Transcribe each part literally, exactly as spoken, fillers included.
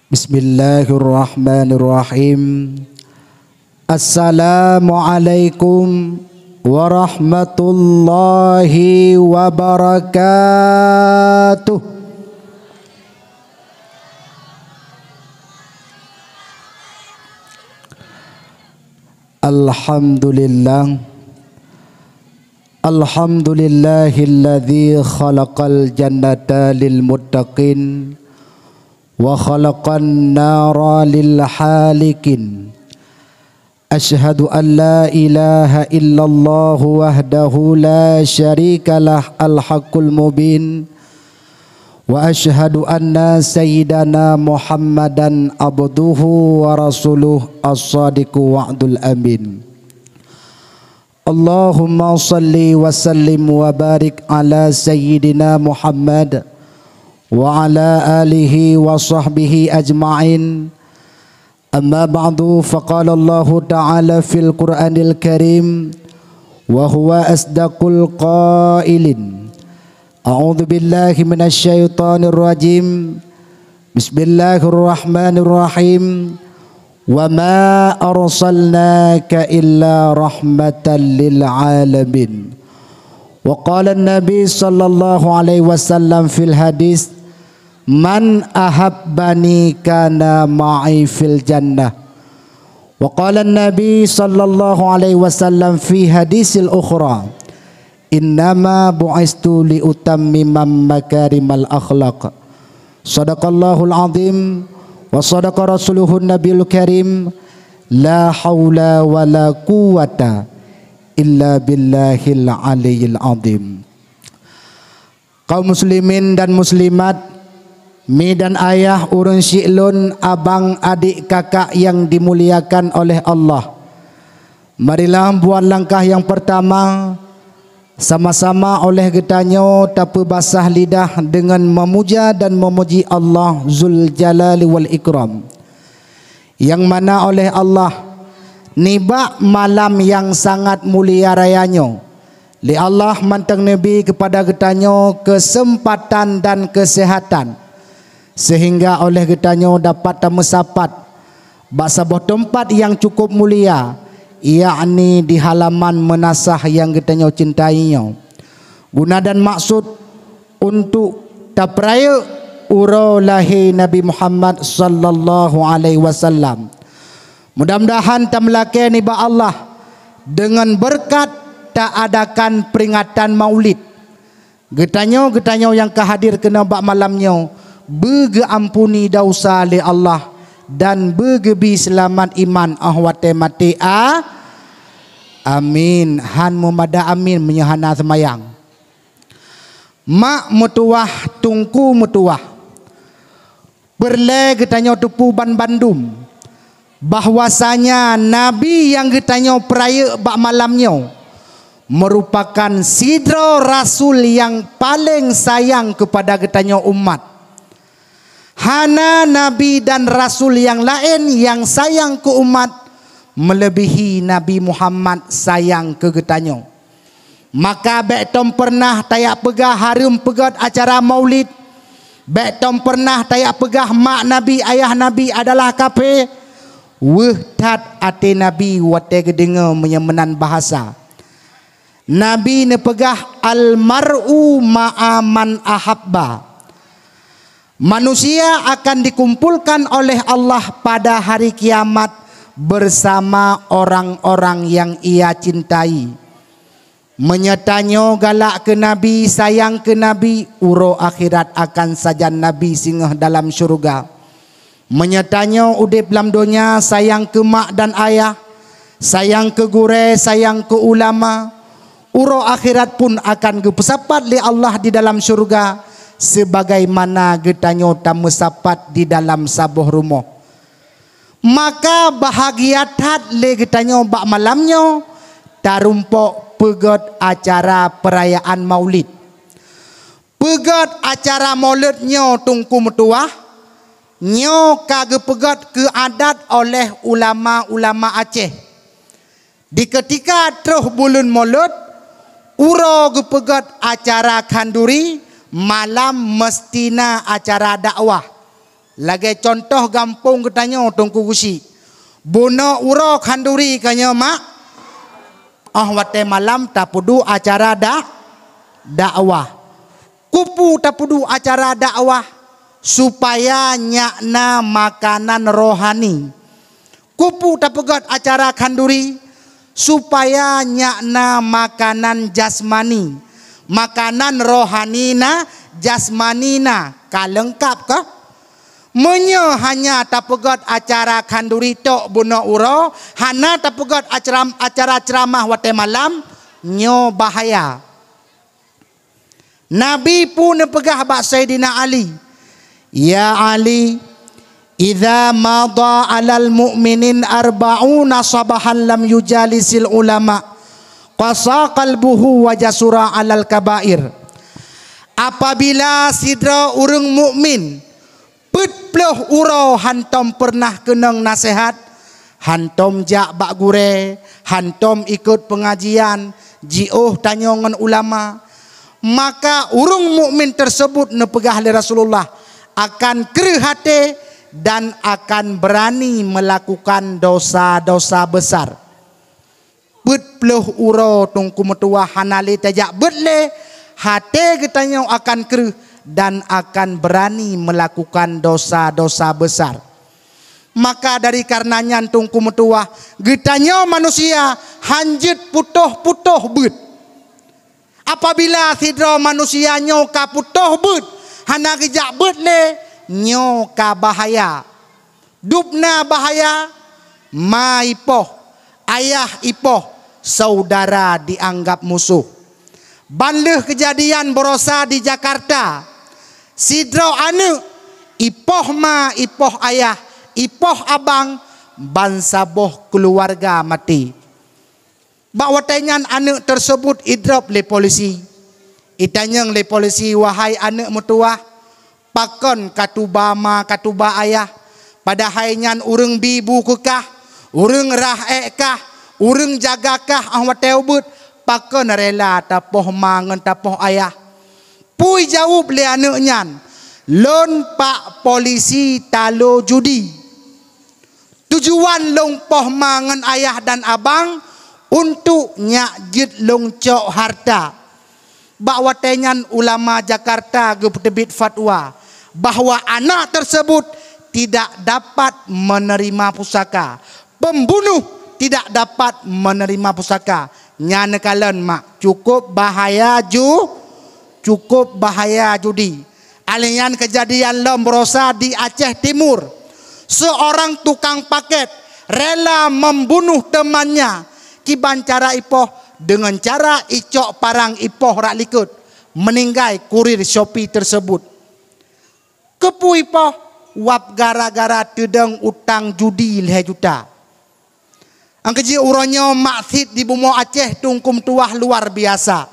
Bismillahirrahmanirrahim. Assalamualaikum warahmatullahi wabarakatuh. Alhamdulillah. Alhamdulillahilladzi khalaqal jannata lil muttaqin wa khalaqan nara lil halikin. Asyhadu an la ilaha illallah wahdahu la syarikalah al-haqqul mubin. Wa asyhadu anna sayyidana Muhammadan abduhu wa rasuluh as-sadiqu wa'dul amin. Allahumma salli wa sallim wa barik ala sayyidina Muhammad wa ala alihi wa sahbihi ajma'in. Amma ba'du, faqala Allahu ta'ala fil Qur'anil Karim, wa huwa asdaqul qailin. A'udzu billahi minasy syaithanir rajim. Bismillahirrahmanirrahim. Wa ma arsalnaka illa rahmatan lil alamin. Wa qala Nabi sallallahu alaihi wasallam fil hadis, "Man ahabbani kana ma'i fil jannah." Wa qala Nabi sallallahu alaihi wasallam fi hadisil ukhra, "Innama bu'istu li utammima makarimal akhlaq." Sadaqallahul azim wa sadaqa rasuluhun nabiyul karim. La haula wa la quwwata illa billahil aliyyil azim. Kaum muslimin dan muslimat, mi dan ayah, ureuëng syiek lôn, abang, adik, kakak yang dimuliakan oleh Allah. Marilah buat langkah yang pertama, sama-sama oleh geutanyoe tapeubasah lidah deungon meumuja dan meumuji Allah Zul Jalali wal Ikram. Nyang mana oleh Allah, nibak malam nyang sangat mulia raya nyoe, lé Allah mantong neubri keupada geutanyoe keuseumpatan dan keuseuhatan, seuhingga oleh geutanyoe dapat tameusapat bak saboh teumpat nyang cukup mulia, yakni di halaman meunasah nyang geutanyoe cintai nyoe. Guna dan maksud untuk tapeurayeuk uroe lahé Nabi Muhammad sallallahu alaihi wasallam. Mudah-mudahan tameulakée nibak Allah deungon beureukat taadakan peuringatan Maulid. Geutanyoe, geutanyoe nyang ka hadir keunoe bak malam nyoe, beugeuampuni desya lé Allah dan beugeubi seulamat iman óh watée maté, a-, amin. Han meumada amin meunyoe hana seumayang. Mak meutuwah, teungku meutuwah, peureulée geutanyoe teupeu banbandum bahwasanya Nabi nyang geutanyoe peurayeuk bak malam nyoe meurupakan sidroe rasul nyang paleng sayang keupada geutanyoe umat. Hana nabi dan rasul nyang laén nyang sayang keu umat meuleubihi Nabi Muhammad sayang keu geutanyoe. Maka bék tom peureunah tajak peugah hareuem peugét acara Maulid. Bék tom peureunah tajak peugah mak Nabi, ayah Nabi adalah kafé. Weueh that até Nabi watée geudeungoe meunyoe meunan bahasa. Nabi neupeugah, "Al-mar'u ma'a man ahabba." Manusia akan dikumpulkan oleh Allah pada hari kiamat bersama orang-orang yang ia cintai. Meunyoe tanyoe galak keu Nabi, sayang keu Nabi, uroe akhirat akan sajan Nabi singoh dalam syeuruga. Meunyoe tanyoe udeb lam donya, sayang keu mak dan ayah, sayang keu gurée, sayang keu ulama, uroe akhirat pun akan geupeusapat lé Allah di dalam syeuruga, sebagaimana geutanyoe tameusapat di dalam saboh rumoh. Maka bahagia that lé geutanyoe bak malam nyoe tarumpok peugét acara peurayaan Maulid. Peugét acara Maulid nyoe, teungku meutuwah, nyoe ka geupeugét keu adat oleh ulama-ulama Aceh. Di keutika troh buleuen Maulid, uroe geupeugét acara khanduri, malam meuseuti na acara dakwah. Lagée contoh gampông geutanyoe Teungku Geuchik. Bunoe uroe khanduri ka nyoe mak, óh watée malam tapeuduek acara dak-, dakwah. Keupeue tapeuduek acara dakwah? Supaya nyak na makanan rohani. Keupeue tapeugét acara khanduri? Supaya nyak na makanan jasmani. Makanan rohani na, jasmani na, ka leungkap kah? Meunyoe hanya tapeugét acara khanduri tok bunoe uroe, hana tapeugét acara, acara ceuramah watée malam, nyoe bahaya. Nabi peue neupeugah bak Saidina Ali, "Ya Ali, idza madha 'alal mu'minin arba'una sabahan lam yujalisil ulama, qasa qalbuhu wa jasura 'alal kabair." Apabila sidroe ureuëng mukmin peuet ploh uroe hantom peureunah keunong naseuhat, hantom jak bak gurée, hantom ikot peungajian, jiôh tanyoe ngon ulama, maka ureuëng mukmin teurseubut neupeugah lé Rasulullah akan kreueh até dan akan beurani meulakukan dosa-dosa besar. Peuet ploh uroe Teungku meutuwah hana lé tajak beuet lé, até geutanyoe akan kreueh dan akan beurani meulakukan dosa-dosa besar. Maka dari kareuna nyan Teungku meutuwah, geutanyoe manusia hanjeuet putôh-putôh beuet. Apabila sidroe manusia nyoe ka putôh beuet, hana geujak beuet lé, nyoe ka bahaya. Dubna bahaya, ma ipoh, ayah ipoh, saudara dianggap musuh. Ban lheueh keujadian barosa di Jakarta, sidroe aneuëk ipoh ma, ipoh ayah, ipoh abang, ban saboh keuluwarga maté. Bak watée nyan aneuëk teurseubut idrop lé polisi. Itanyong lé polisi, "Wahai aneuëk meutuwah, pakon katuba ma katuba ayah? Padahai nyan ureuëng bi bu keu kah, ureuëng rah ék kah, ureuëng jaga kah óh watée ubeuet, pakon rela tapoh ma ngon tapoh ayah?" Peue jaweueb lé aneuëk nyan, "Lôn pak polisi talo judi. Tujuan lôn poh ma ngon ayah dan abang untuk nyak jeuet lôn cok harta." Bak watée nyan ulama Jakarta geupeuteubiet fatwa bahwa anak tersebut tidak dapat menerima pusaka. Pembunuh tidak dapat menerima pusaka. Nyan neukalon mak, cukup bahaya ju-, cukup bahaya judi. Alèh nyan keujadian lom barosa di Aceh Timur. Seorang tukang paket rela membunuh temannya kiban cara ipoh, dengan cara icok parang ipoh rak likot, meninggai kurir Shopee tersebut. Keupeue ipoh? Wab gara-gara teudong utang judi lhée juta. Angkeujih uroe nyoe maksiet di bumoe Aceh Teungku meutuwah luar biasa.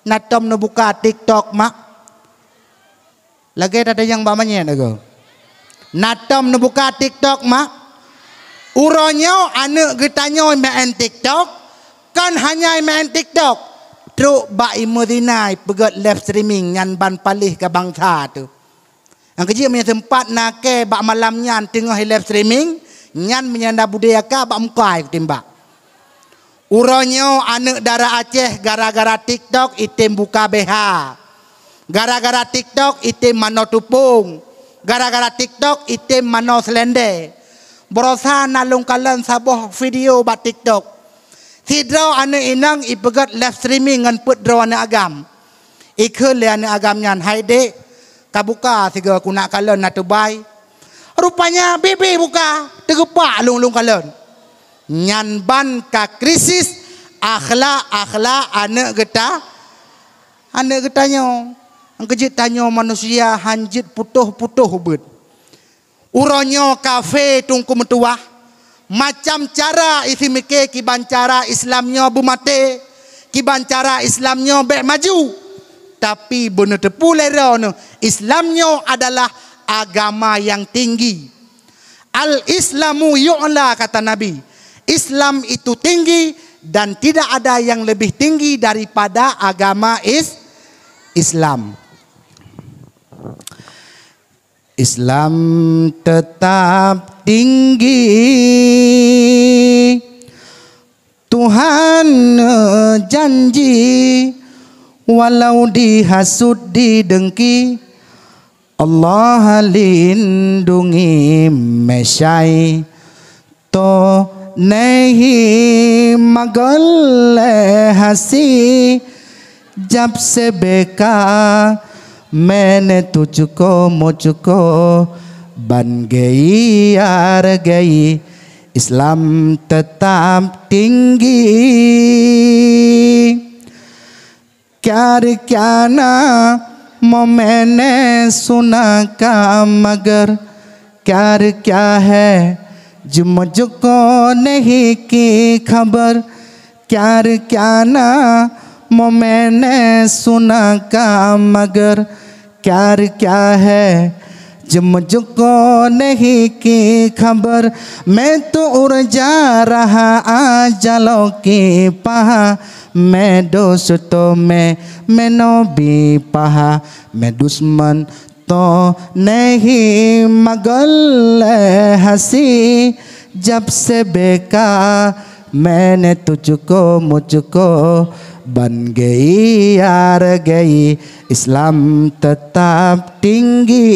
Na tom neubuka TikTok mak? Lagée tadayang bak manyét agoe. Na tom neubuka TikTok mak? Uroe nyoe aneuëk geutanyoe maén TikTok, kon hanya maén TikTok, trok bak imeuzinai peugét live streaming nyan ban paléh keu bansa teuh. Nyang keujeuet meunyoe teumpat na kée bak malam nyan teungoh live streaming, nyan meunyoe na budaya ka bak muka timbak. Uroe nyoe aneuëk dara Aceh gara-gara TikTok item buka B H. Gara-gara TikTok item manoe tupông. Gara-gara TikTok item manoe seulendé. Barosa na lôn kalon saboh video bak TikTok. Sidroe aneuëk inong ipeugét live streaming ngon peuet droe aneuëk agam. Ikheun lé aneuëk agam nyan, "Hai dék, ka buka sigoe keunak kalon na teubai." Rupanya bibi buka, teugeupak lôn-lôn kalon. Nyan ban ka krisis akhlak-akhlak aneuëk geuta-, aneuëk geutanyoe. Nyang keujeuet tanyoe manusia hanjeuet putôh-putôh beuet. Uroe nyoe kafé Teungku meutuwah, macam cara iseumike kiban cara Islam nyoe beumaté, kiban cara Islam nyoe bék maju. Tapi beuneuteupeu lé droeneuh, Islam nyoe adalah agama nyang tinggi. "Al-Islamu yu'la," kata Nabi. "Islam itu tinggi dan tidak ada yang lebih tinggi daripada agama is-, Islam." Islam tetap tinggi. Tuhan janji, walau dihasut didengki, Allah lindungi meusai. Toh nehi magol lé hasi, jab sebeka mene tucuko mucuko ban gei argai, Islam tetap tinggi. Kya-kya na momene suna ka mager, kya-kya he jimeujuko nehi ki khabar, kya-kya na momene suna ka mager, kya-kya he jimeujuko nehi ki khabar, meutu urja raha ajalo ki paha, me dosto me, me nobi paha, me dusman to nehi magol lé hasi, jab sebeka mene tucuko mucuko ban gei argai, Islam tetap tinggi.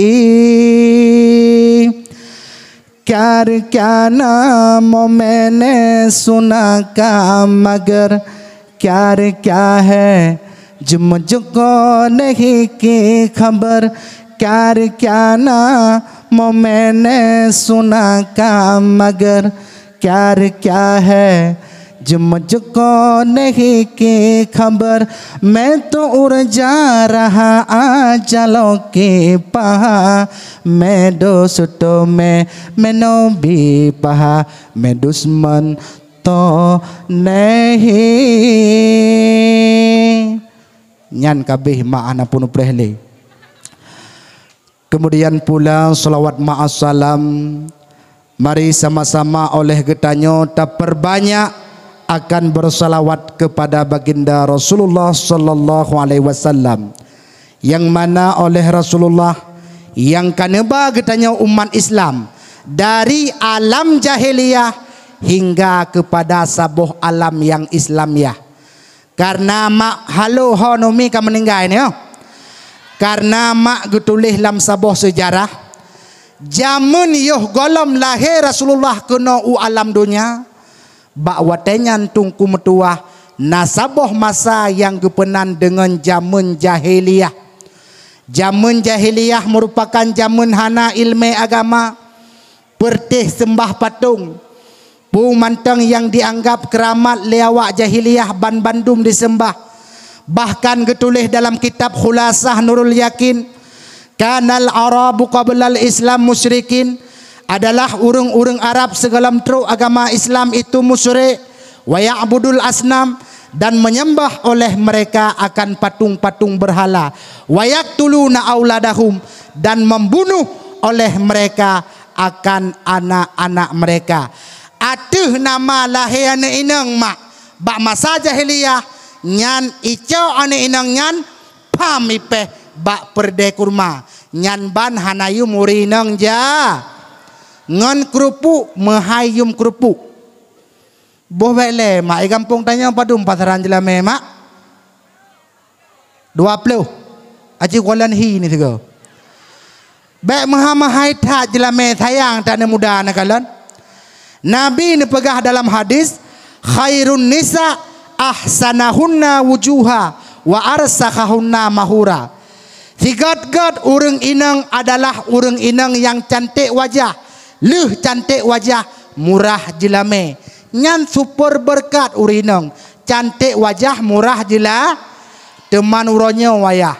Kya-kya na momene suna ka mager, kya-kya he jimeujuko nehi ki khabar, kya-kya na momene suna ka mager, kya-kya he jimeujuko nehi ki khabar, meutu urja raha ajalo ki paha, me dosto me, me nobi paha, me dusman to nehi. Nyan kabeh mak hana peunupreh lé. Kemudian pula salawat ma'as salam. Mari sama-sama oleh geutanyoe taperbanyak akan bersalawat kepada Baginda Rasulullah sallallahu alaihi wasallam, yang mana oleh Rasulullah nyang ka neuba geutanyoe umat Islam dari alam jahiliyah hingga kepada saboh alam yang Islamiah. Karena mak halo ho numi ka meuninggai nyoe. Karena mak geutuléh lam saboh seujarah, jameun yoh gohlom lahé Rasulullah keunoe u alam donya, bak watée nyan Teungku meutuwah na saboh masa nyang geupeunan deungon jameun jahiliyah. Jameun jahiliyah meurupakan jameun hana iéleumé agama, peureutéh seumbah patong, peue mantong nyang jianggab keuramat lé awak jahiliyah banbandum jiseumba. Bahkan geutuléh dalam kitab Khulasah Nurul Yakin, "Kanal Arabu qablal Islam musyrikin," adalah ureuëng-ureuëng Arab sigohlom trok agama Islam itu musyrik, "wa ya'budul asnam," dan menyembah oleh mereka akan patung-patung berhala, "wa yaqtuluna auladahum," dan membunuh oleh mereka akan anak-anak mereka. Ateueh nama lahé aneuëk inong mak bak masa jahiliyah, nyan icok aneuëk inong nyan pham ipéh bak peureudée kurma, nyan ban hana yum ureuëng inong ja ngon keurupuk, meuhai yum keurupuk. Boh bék lé mak, i gampông tanyoe padum pasaran jeulamé mak? Dua ploh. Aci kualan hi ni sigoe. Bék meuha-meuhai that jeulamé sayang that aneuëk muda na kalon. Nabi neupeugah dalam hadis, "Khairun nisa ahsanahunna wujuha wa arsakhahunna mahura." Sigét-gét ureuëng inong adalah ureuëng inong nyang canték wajah, lheueh canték wajah murah jeulamé. Nyan super beureukat ureuëng inong, canték wajah murah jeula-, teuma uroe nyoe wayah.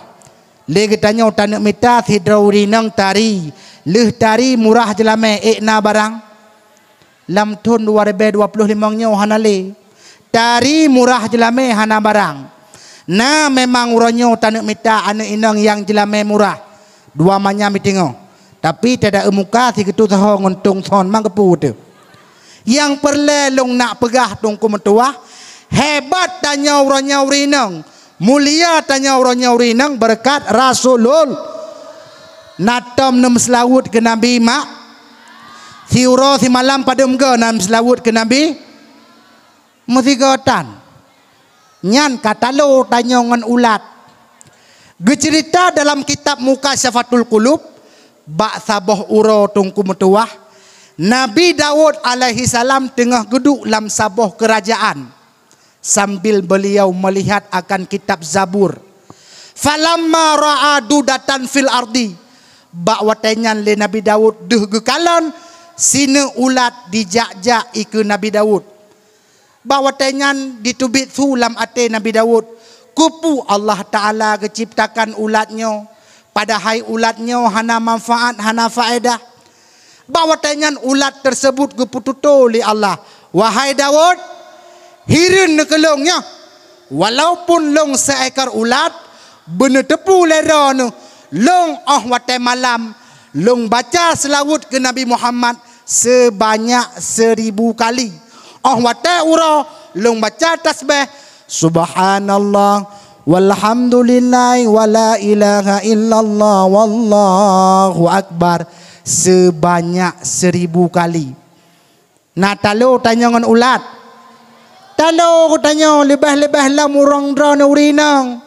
Lé geutanyoe taneuk mita sidroe ureuëng inong tari, lheueh tari murah jeulamé ék na barang. Lam thon dua ribée dua ploh limong nyoe hana lé. Tari murah jeulamé hana barang. Na memang uroe nyoe taneuk mita aneuëk inong nyang jeulamé murah. Dua manyam itingoh. Tapi tada eumuka sigeutu saho ngon tong thon mang geupeu teuh. Nyang peureulée lôn nak peugah Teungku meutuwah, hebat tanyoe uroe nyoe ureuëng inong. Mulia tanyoe uroe nyoe ureuëng inong beureukat Rasulul-, Na tom neumeuseulaweuet keu Nabi mak? Siuroe simalam padum go na meuseulaweuet keu Nabi? Meusigoe tan. Nyan ka talo tanyoe ngon ulat. Geuceurita dalam kitab Mukasyafatul Qulub, bak saboh uroe Teungku meutuwah, Nabi Daud alaihissalam teungoh geuduek lam saboh keurajaan. Sambil beuliau meulihat akan kitab Zabur. Falamma ra'a dudatan fil ardi. Bak watée nyan lé Nabi Daud deuh geukalon sineuk ulat dijak-jak ikeue Nabi Daud. Bak watée nyan jiteubiet su lam até Nabi Daud, keupeue Allah Taala geucebtakan ulat nyoe, padahai ulat nyoe hana manfaat, hana faedah. Bak watée nyan ulat teuseubut geupeututoe lé Allah, "Wahai Daud, hireuen neuh keu lôn nyoe, walaupun lôn seuekor ulat, beuneuteupeu lé droeneuh, lôn óh watée malam lôn baca seulaweuet keu Nabi Muhammad seubanyak seuribu kali. Óh watée uroe lôn baca tasbeh, Subhanallah, walhamdulillah, wala ilaha illallah, wallahu akbar, seubanyak seuribu kali." Na talo tanyoe ngon ulat? Talo tanyoe leubeh-leubeh lam ureuëng droeneuh ureuëng inong.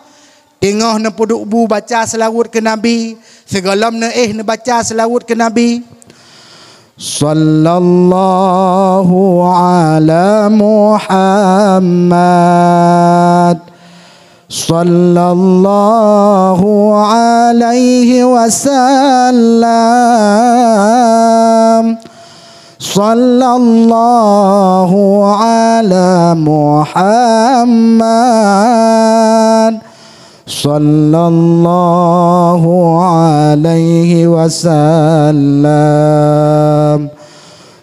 Teungoh neupeuduek bu baca seulaweuet keu Nabi, sigohlom neuéh neubaca seulaweuet keu Nabi. Sallallahu ala Muhammad. Sallallahu alaihi wasallam. Sallallahu ala Muhammad. Sallallahu alaihi wasallam.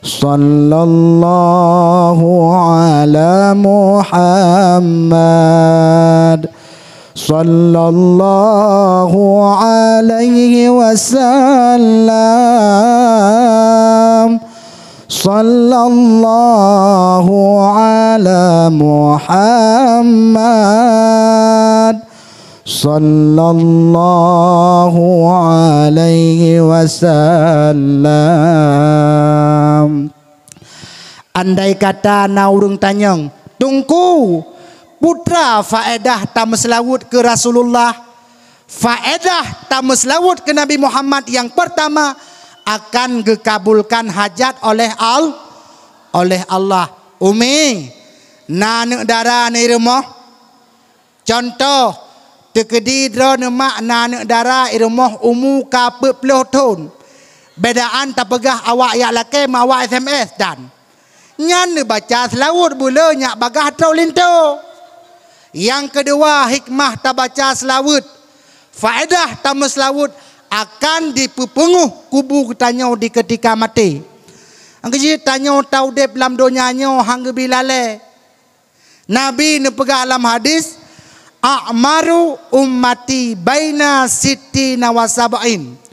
Sallallahu ala Muhammad. Sallallahu alaihi wasallam. Sallallahu ala Muhammad. Sallallahu alaihi wasallam. Andai kata na ureuëng tanyong, "Teungku, peue teuma faedah tameuseulaweuet keu Rasulullah?" Faedah tameuseulaweuet keu Nabi Muhammad nyang peurtama akan geukabulkan hajat oleh Al-, oleh Allah. Umi, na aneuëk dara neuh i rumoh? Cuntoh, teukeudi droeneuh mak na aneuëk dara i rumoh umu ka peuet ploh thon. Beda án tapeugah awak jak lakée meuawak S M S dan nyan neubaca seulaweuet buleuen nyak bagaih trok linto. Nyang keudua, hikmah tabaca seulaweuet. Faedah tameuseulaweuet akan dipeupeungoh kubu geutanyoe di keutika maté. Nyang keujeuet tanyoe taudeb lam donya nyoe han geubi lalée. Nabi neupeugah lam hadis, "A'maru ummati baina sittina wa sab'in."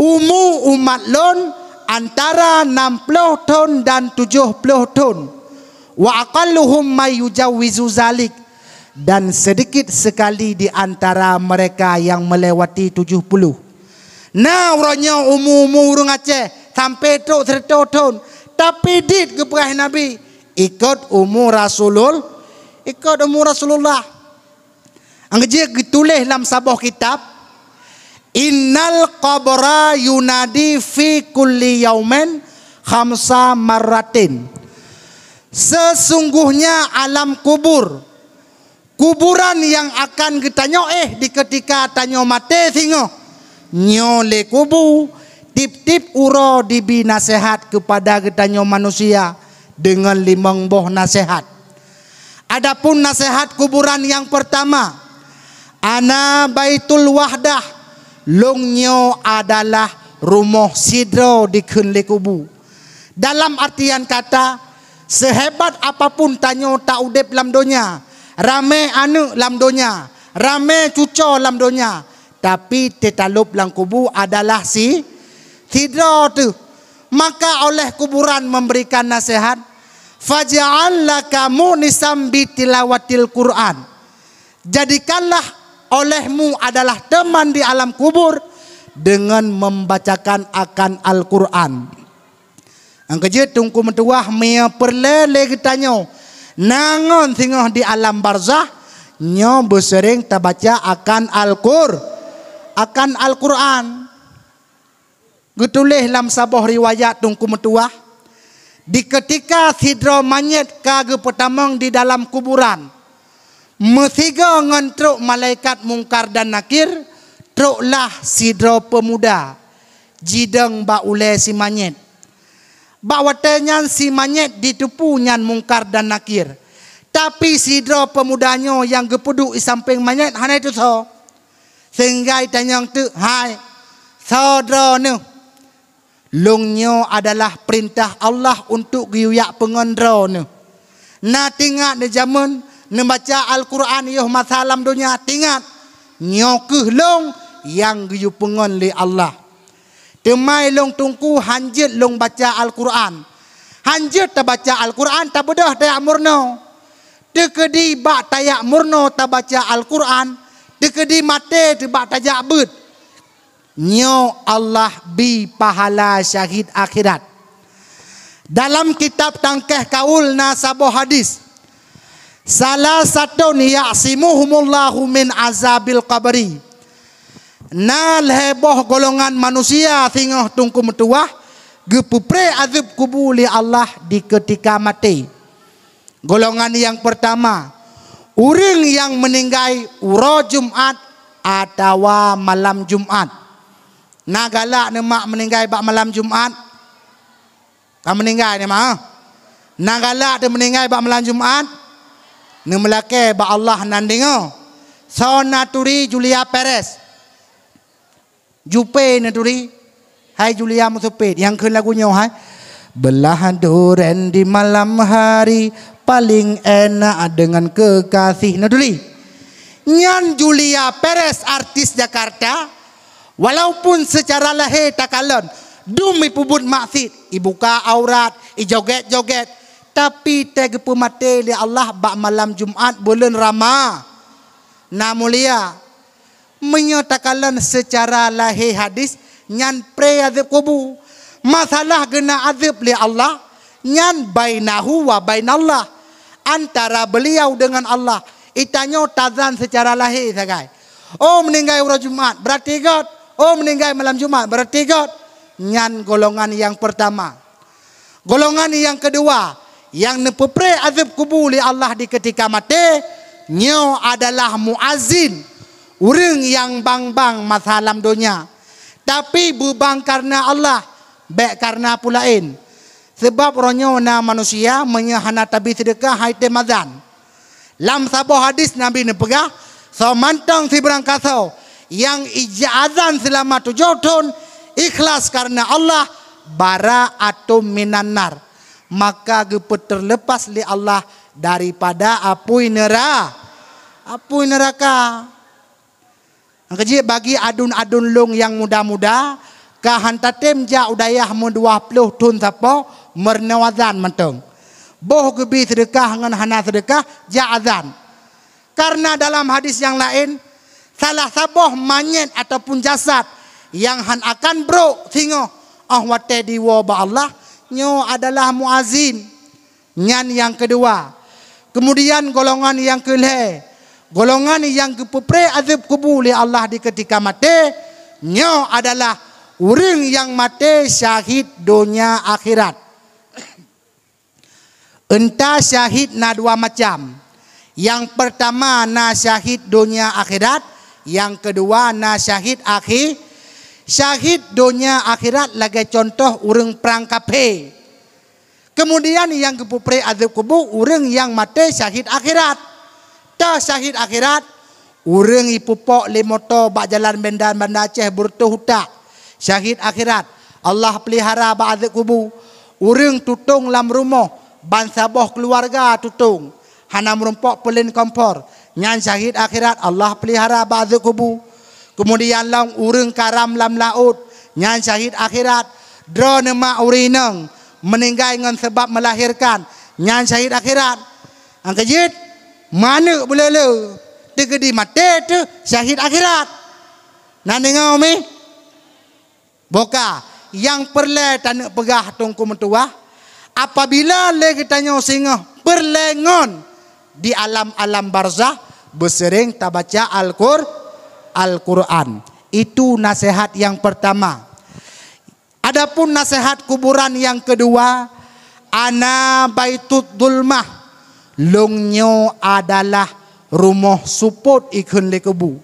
Umu umat lôn antara nam ploh thon dan tujoh ploh thon. "Wa aqalluhum may yujawizu zalik." Dan sedikit sekali di antara mereka yang melewati tujuh puluh. Na uroe nyoe umu-umu ureuëng Aceh sampai trok sireutoh thon, tapi dit geupeugah Nabi, "Ikot umu Rasulul-, ikot umu Rasulullah." Nyang keujeuet geutuléh lam saboh kitab, "Innal qabra yunadi fi kulli yaumin khamsa marratin." Sesungguhnya alam kubur, kuburan nyang akan geutanyoe éh di keutika tanyoe maté singoh, nyoe lé kubu, tieb-tieb uroe dibi naseuhat keupada geutanyoe manusia deungon limong boh naseuhat. Adapun naseuhat kuburan nyang peurtama, "Ana baitul wahdah," lôn nyoe adalah rumoh sidroe dikheun lé kubu. Dalam artian kata, seuhebat apapun tanyoe taudeb lam donya, ramé aneuëk lam donya, ramé cucoe lam donya, tapi teutalôb lam kubu adalah si-, sidroe teuh. Maka oleh kuburan memberikan nasihat, "Faj'al laka mu'nisam bi tilawatil Qur'an." Jadikanlah olehmu adalah teman di alam kubur dengan membacakan akan Al-Quran. Nyang keujeuet Teungku meutuwah, meunyoe peureulée lé geutanyoe na ngon singoh di alam barzah, nyoe beuseuréng tabaca akan Al-Qur-, akan Al-Quran. Geutuléh lam saboh riwayat Teungku meutuwah, di keutika sidroe manyét ka geupeutamong di dalam kuburan, meusigoe ngon trok malaikat Mungkar dan Nakir, troklah sidroe peumuda jidong bak ulée si manyét. Bak watée nyan si manyét jiteupeue nyan Mungkar dan Nakir. Tapi sidroe peumuda nyoe nyang geupeuduek di sampéng manyét hana jiteusoe. Sehingga jitanyong teuk, "Hai, soe droeneuh?" "Lôn nyoe adalah peurintah Allah untuk geuyue jak peungon droeneuh. Na tingat neujameun neubaca Al-Quran yoh masa lam donya, tingat, nyoe kheueh lôn nyang geuyue peungon lé Allah. Teuma lôn Teungku hanjeuet lôn baca Al-Quran. Hanjeuet tabaca Al-Quran, tabeudôh tajak meurunoe. Teukeudi bak tajak meurunoe tabaca Al-Quran, teukeudi maté teubak tajak beuet. Nyoe Allah bi pahala syahid akhirat." Dalam kitab Tangkeh Kaul na saboh hadis, "Salasatun ya'simuhumullahu min azabil qabri." Na lhée boh golongan manusia singoh Teungku meutuwah geupeupreh azeueb kubu lé Allah di keutika maté. Golongan nyang peurtama, ureuëng nyang meuninggai uroe Jumat atawa malam Jumat. Na galak neuh mak meuninggai bak malam Jumat? Ka meuninggai neuh mak? Na galak teuh meuninggai bak malam Jumat? Neumeulakée bak Allah nan deungoe. Soe na turi Julia Perez? Jupe neuturi, hai Julia Meuseupet, nyang kheun lagu nyoe hai, "Beulah duren di malam hari, paling enak dengan kekasih." Neuturi. Nyan Julia Perez, artis Jakarta, walaupun seucara lahé takalon dum ipeubuet maksiet, ibuka aurat, ijogét-jogét, tapi teugeupeumaté lé Allah bak malam Jumat buleuen Rama. Na mulia, meunyoe takalon seucara lahé hadis, nyan pré azeueb kubu. Masalah geuna azeueb lé Allah, nyan bainahu wa bainallah, antara beuliau deungon Allah. Itanyoe tazan seucara lahé sagai. Oh, meuninggai uroe Jumat, beurati göt. Oh, meuninggai malam Jumat, beurati göt. Nyan golongan nyang peurtama. Golongan nyang keudua, nyang neupeupreh azeueb kubu lé Allah di keutika maté, nyoe adalah muazin, ureuëng nyang bang-bang masa lam donya, tapi beubang kareuna Allah, bék kareuna peue laén. Sabab uroe nyoe na manusia, meunyoe hana tabi seudeukah, han item azan. Lam saboh hadis Nabi neupeugah, "Soe mantong sibarang kasoe nyang ija azan seulama tujoh thon ikhlas kareuna Allah, bara'atum minan nar, maka geupeuteuleupas lé Allah daripada apui neura-, apui neuraka." Nyang keujeuet bagi aduen-aduen lôn nyang muda-muda, ka han tatem jak u dayah meudua ploh thon sapo, meurunoe azan mantong. Boh geubi seudeukah ngon hana seudeukah, jak azan. Kareuna dalam hadis nyang laén, salah saboh manyét ataupun jasad nyang han akan brok singoh óh watée diwoe bak Allah, nyoe adalah muazin. Nyan nyang keudua. Keumudian golongan nyang keulhée, golongan nyang geupeupreh azeueb kubu lé Allah di keutika maté, nyoe adalah ureuëng nyang maté syahid donya akhirat. Eunta syahid na dua macam. Nyang peurtama na syahid donya akhirat, nyang keudua na syahid akhi-, syahid donya akhirat lagée cuntoh ureuëng prang kaphé. Keumudian nyang geupeupreh azeueb kubu ureuëng nyang maté syahid akhirat. Toh syahid akhirat, ureuëng ipeupok lé moto bak jalan Medan Banda Aceh beureutoh utak, syahid akhirat, Allah peulihara bak azeueb kubu. Ureuëng tutong lam rumoh, ban saboh keuluwarga tutong, hana meurumpok peulen kompor, nyan syahid akhirat, Allah peulihara bak azeueb kubu. Keumudian lom ureuëng karam lam laôt, nyan syahid akhirat. Droeneuh mak ureuëng inong meuninggai ngon sabab meulahérkan, nyan syahid akhirat. Nyang keujeuet, manök beuleu-leu, teukeudi maté teuh syahid akhirat. Na deungoe mih? Boh ka, nyang peureulée taneuk peugah Teungku meutuwah, apabila lé geutanyoe singoh peureulée ngon di alam-alam barzah, beuseuréng tabaca Al-Qur-, Al-Qur'an. Itu naseuhat nyang peurtama. Adapun naseuhat kuburan nyang keudua, "Ana baitut dulmah", lôn nyoe adalah rumoh supôt ikheun lé kubu.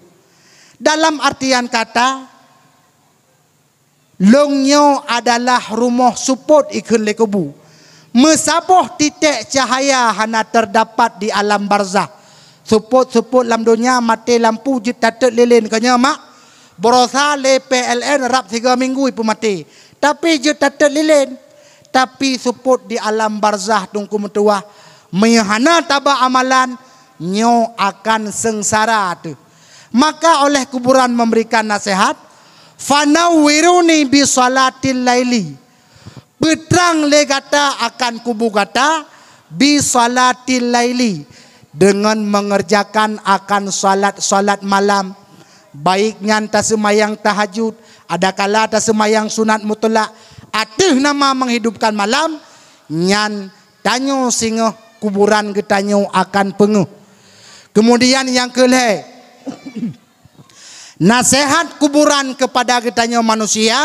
Dalam artian kata, lôn nyoe adalah rumoh supôt ikheun lé kubu. Meusaboh titek cahaya hana teudapat di alam barzah. Supôt-supôt lam donya maté lampu jeuet tatet lilin, ka nyoe mak. Barosa lé P L N rab sigoe minggu ipeumaté. Tapi jeuet tatet lilin. Tapi supôt di alam barzah Teungku meutuwah, meunyoe hana taba amalan, nyoe akan seungsara teuh. Maka oleh kuburan memberikan nasihat, "Fanawwiruni bi salatil laili." Peutrang lé gata akan kubu gata bi salatil laili, deungon meungeurjakan akan salat-salat malam, baik nyan taseumayang tahajud, adakala taseumayang sunat mutlak, ateueh nama menghidupkan malam, nyan tanyoe singoh kuburan geutanyoe akan peungeuh. Keumudian nyang keulhée, naseuhat kuburan keupada geutanyoe manusia,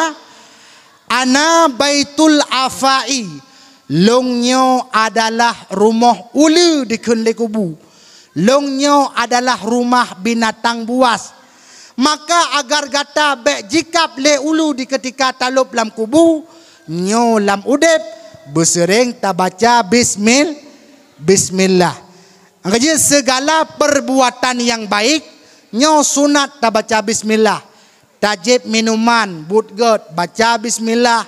"Ana baitul afai", lôn nyoe adalah rumoh uleue dikheun lé kubu. Lôn nyoe adalah rumah binatang buas. Maka agar gata bék jikab lé uleue di keutika talôb lam kubu, nyoe lam udeb beuseuréng tabaca bismil-, bismillah. Nyang keujeuet, seugala peurbuatan nyang baik, nyoe sunat tabaca bismillah. Tajieb minuman, buet gét, baca bismillah.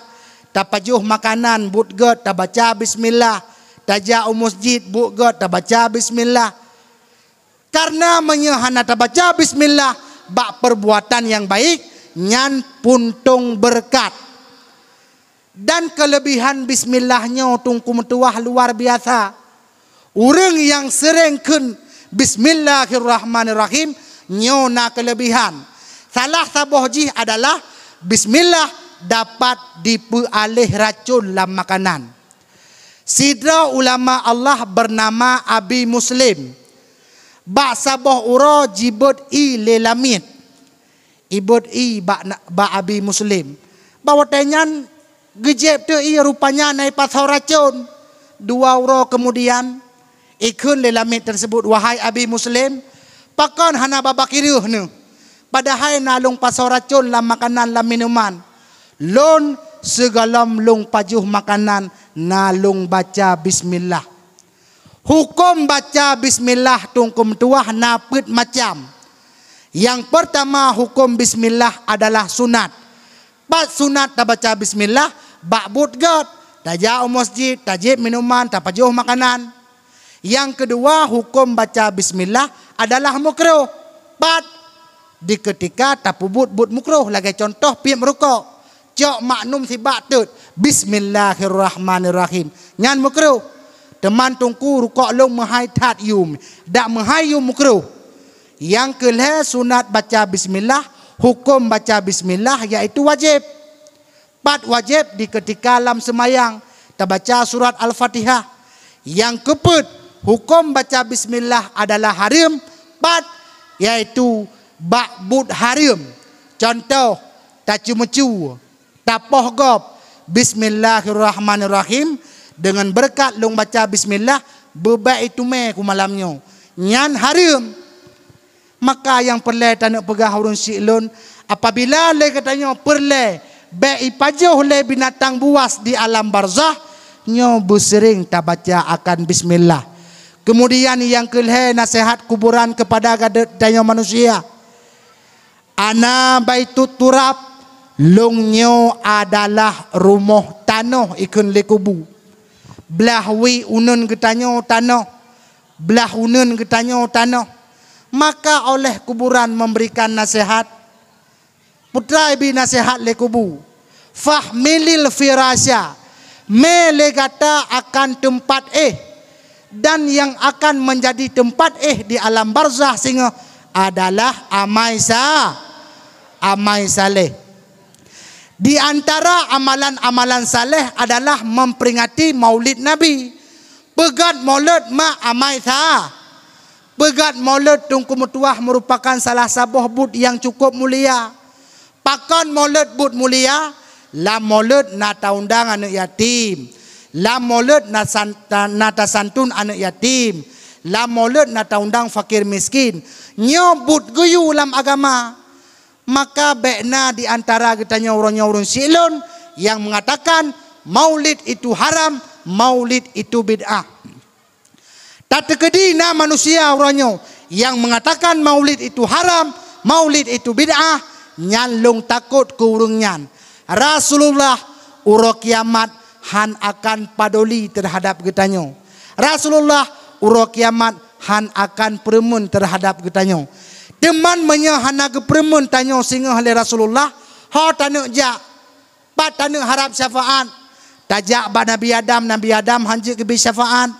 Tapajoh makanan, buet gét, tabaca bismillah. Tajak u meuseujid, buet gét, tabaca bismillah. Kareuna meunyoe hana tabaca bismillah bak peurbuatan nyang baik, nyan puntông beureukat. Dan keuleubihan bismillah nyoe Teungku meutuwah luar biasa. Ureuëng nyang seuréng kheun bismillahirrahmanirrahim nyoe na keuleubihan. Salah saboh jih adalah bismillah dapat dipeualéh racon lam makanan. Sidroe ulama Allah beunama Abi Muslim, bak saboh uroe jibeuet ié lé lamiet. Ibeuet ié bak na-, bak Abi Muslim. Bak watée nyan geujieb teuk ié, rupanya na ipasoe racon. Dua uroe keumudian, ikheun lé lamiet teuseubut, "Wahai Abi Muslim, pakon hana babah kireueh neuh? Padahai na lôn pasoe racon lam makanan lam minuman. Lôn sigohlom lôn pajoh makanan na lôn baca bismillah." Huköm baca bismillah Teungku meutuwah na peuet macam. Nyang peurtama, huköm bismillah adalah sunat. Pat sunat tabaca bismillah? Bak buet gét, tajak u meuseujid, tajieb minuman, tapajoh makanan. Nyang keudua, huköm baca bismillah adalah meukruh. Pat di keutika tapeubuet buet meukruh, lagée cuntoh piep rukok. Cok maknum sibak teut, "Bismillahirrahmanirrahim." Nyan meukruh. Teuma Teungku, rukok lôn meuhai that yum, dak meuhai yum meukruh. Nyang keulhée sunat baca bismillah, huköm baca bismillah yaitu wajéb. Pat wajéb di keutika lam seumayang tabaca surat Al-Fatihah. Nyang keupeuet, huköm baca bismillah adalah hareuem, pat, yaitu bak buet hareuem. Cuntoh, taceumeucue, tapoh gob, "Bismillahirrahmanirrahim, deungon beureukat lôn baca bismillah, beubek itumé ku malam nyoe." Nyan hareuem. Maka nyang peureulée taneuk peugah ureuëng syiek lôn, apabila lé geutanyoe peureulée bék ipajoh lé binatang buas di alam barzah, nyoe beuseuréng tabaca akan bismillah. Keumudian nyang keulhée naseuhat kuburan keupada gata-, geutanyoe manusia. "Ana baitut turab", lôn nyoe adalah rumoh tanoh ikheun lé kubu. Blaih wie uneuen geutanyoe tanoh, blaih uneuen geutanyoe tanoh. Maka oleh kuburan memberikan naseuhat. Putra ibi naseuhat lé kubu, "Fahmilil firasya", mé lé gata akan teumpat éh, dan nyang akan meunjadi teumpat éh di alam barzah singoh adalah amai sa-, amai saléh. Di antara amalan-amalan saleh adalah memperingati Maulid Nabi. Peugét Maulid mak amai sa. Peugét Maulid Teungku meutuah merupakan salah saboh buet nyang cukup mulia. Pakon Maulid buet mulia? Lam Maulid na taundang aneuëk yatim. Lam Maulid na san-, na tasantun aneuëk yatim. Lam Maulid na taundang fakir miskin. Nyoe buet geuyue lam agama. Maka bék na di antara geutanyoe uroe nyoe ureuëng siklon nyang meungatakan Maulid itu haram, Maulid itu bid'ah. Tateukeudi na manusia uroe nyoe nyang meungatakan Maulid itu haram, Maulid itu bid'ah, nyan lôn takot keu ureuëng nyan. Rasulullah uroe kiamat hán akan padoli teuhadab geutanyoe. Rasulullah uroe kiamat hán akan peureumeun teuhadab geutanyoe. Teuman meunyoe hana geupeureumeun tanyoe singoh lé Rasulullah, ho taneuk jak? Pat taneuk harab syafaat? Tajak bak Nabi Adam, Nabi Adam hán jeuet geubri syafaat.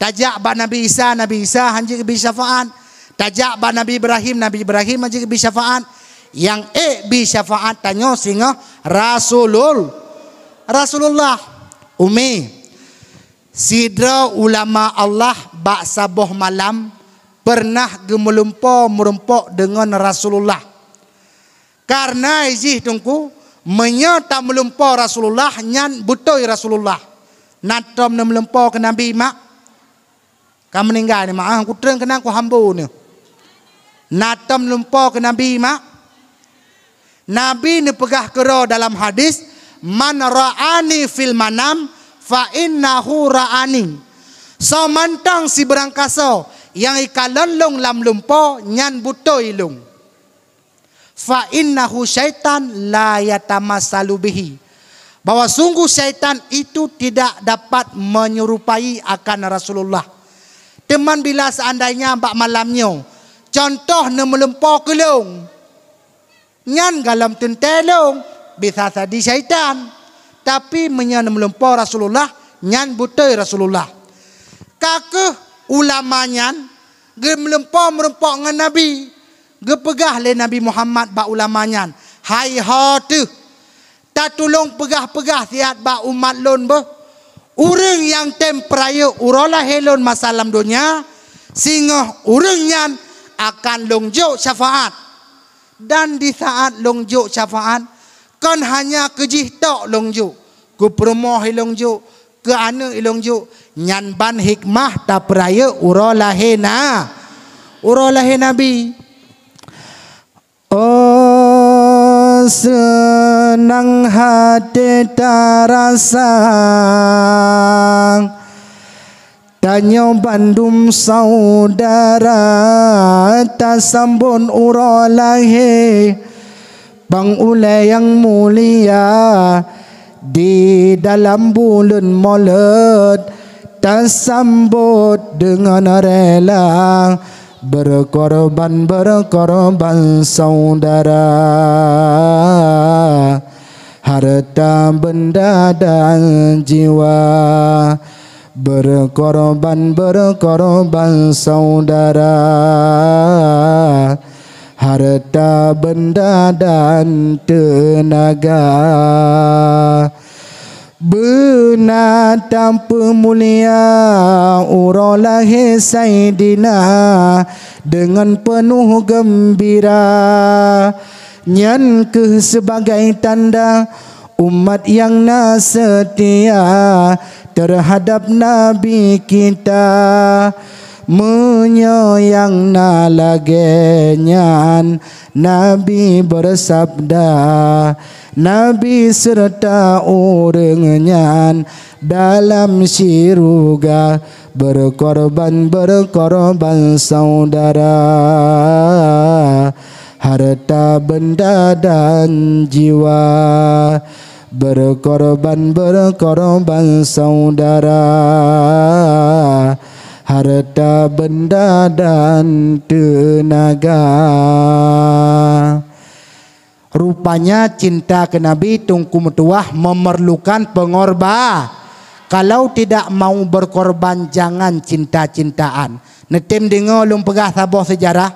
Tajak bak Nabi Isa, Nabi Isa hán jeuet geubri syafaat. Tajak bak Nabi Ibrahim, Nabi Ibrahim hán jeuet geubri syafaat. Nyang ék bri syafaat tanyoe singoh Rasulul-, Rasulullah. Umi, sidroe ulama Allah bak saboh malam peureunah geumeulumpo meurumpok deungon Rasulullah. Kareuna jih Teungku, meunyoe tameulumpo Rasulullah, nyan beutôi Rasulullah. Na tom neumeulumpo keu Nabi mak? Ka meuninggai ni mak, ah, kutreun keunan kuhambo ni. Na tom lumpo keu Nabi mak? Nabi neupeugah keudroe dalam hadis, "Man ra'ani fil manam fa innahu ra'ani." Soe mantong sibeurangkasoe nyang ikalon lôn lam lumpo, nyan beutôi lôn. "Fa innahu syaitan la yatamatsalu bihi," bahwa sungguh syaitan itu tidak dapat menyerupai akan Rasulullah. Teuman bila seandainya bak malam nyoe, contoh neumeulumpo keu lôn, nyan golom teuntée lôn, bisa jadi syaitan. Tapi meunyoe neumeulumpo Rasulullah, nyan beutôi Rasulullah. Ka kheueh ulama nyan geumeulumpo meurumpok ngon Nabi. Geupeugah lé Nabi Muhammad bak ulama nyan, "Hai ho teuh, tatulông peugah-peugah siat bak umat lôn beuh. Ureuëng nyang tem peurayeuk uroe lahé lôn masa lam donya, singoh ureuëng nyan akan lôn jok syafaat. Dan di saat lôn jok syafaat, kon hanya keu jih tok lôn jok, keu peurumoh lôn jok, keu aneuëk lôn jok, nyan ban hikmah tapeurayeuk uroe lahé na, uroe lahé Nabi." Oh, seunang haté tarasa, tanyoe bandum saudara tasambot uroe lahé. Pang ulée nyang mulia, di dalam buleuen Molot tasambot deungon rela, berkorban, berkorban saudara, harta benda dan jiwa. Berkorban, berkorban saudara, harta benda dan teunaga. Beuna tapeumulia uroe lahé Saidina deungon peunoh geumbira. Nyan kheueh sibagai tanda umat nyang na seutia teuhadab Nabi kita. Meunyoe nyang na lagée nyan, Nabi beusabda, Nabi seureuta ureuëng nyan dalam syeuruga. Berkorban, berkorban saudara, harta benda dan jiwa. Berkorban, berkorban saudara, harta benda dan teunaga. Rupanya cinta keu Nabi Teungku meutuwah memerlukan pengorba-, kalau tidak mau berkorban, jangan cinta-cintaan. Neutem deungoe lôn peugah saboh seujarah.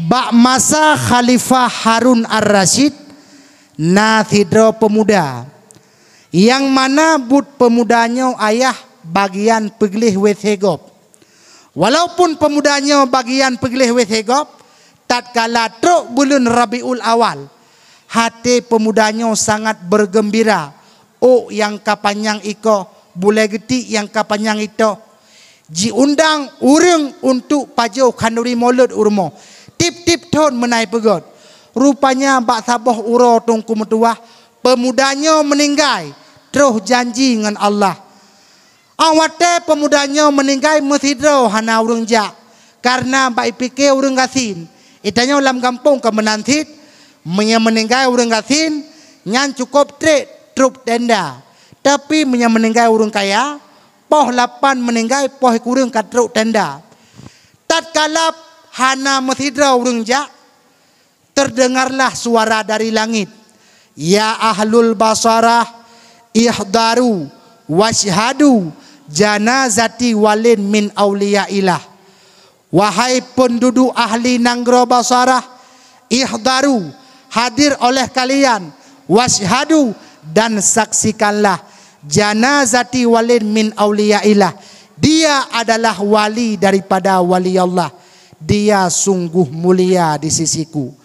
Bak masa Khalifah Harun Ar-Rasyid, Na sidroe peumuda, nyang mana buet peumuda nyoe ayah bagian peugleh W C gob. Walaupun peumuda nyoe bagian peugleh W C gob, tatkala trok buleuen Rabiul Awal, até peumuda nyoe sangat beugeumbira. Ôk nyang ka panyang ikoh, bulée geutik nyang ka panyang itoh, jiundang ureuëng untuk pajoh khanduri Maulud u rumoh. Tieb-tieb thon meunan ipeugét. Rupanya bak saboh uroe Teungku meutuwah, peumuda nyoe meuninggai, troh janji ngon Allah. Óh watée peumuda nyoe meuninggai, meusidroe hana ureuëng jak, kareuna bak ipike ureuëng gasien. Geutanyoe lam gampông ka meunan cit, meunyoe meuninggai ureuëng gasien, nyan cukôp treb troh tenda. Tapi meunyoe meuninggai ureuëng kaya, poh lapan meuninggai, poh sikureueng ka troh tenda. Tatkala hana meusidroe ureuëng jak, terdengarlah suara dari langit, "Ya ahlul Basarah, ihdaru wasyhadu janazati walin min auliyaillah." Wahai penduduk ahli nanggroe Basarah, ihdaru, hadir oleh kalian, wasyhadu, dan saksikanlah, janazati walin min auliyaillah, dia adalah wali daripada wali Allah, dia sungguh mulia di sisiku.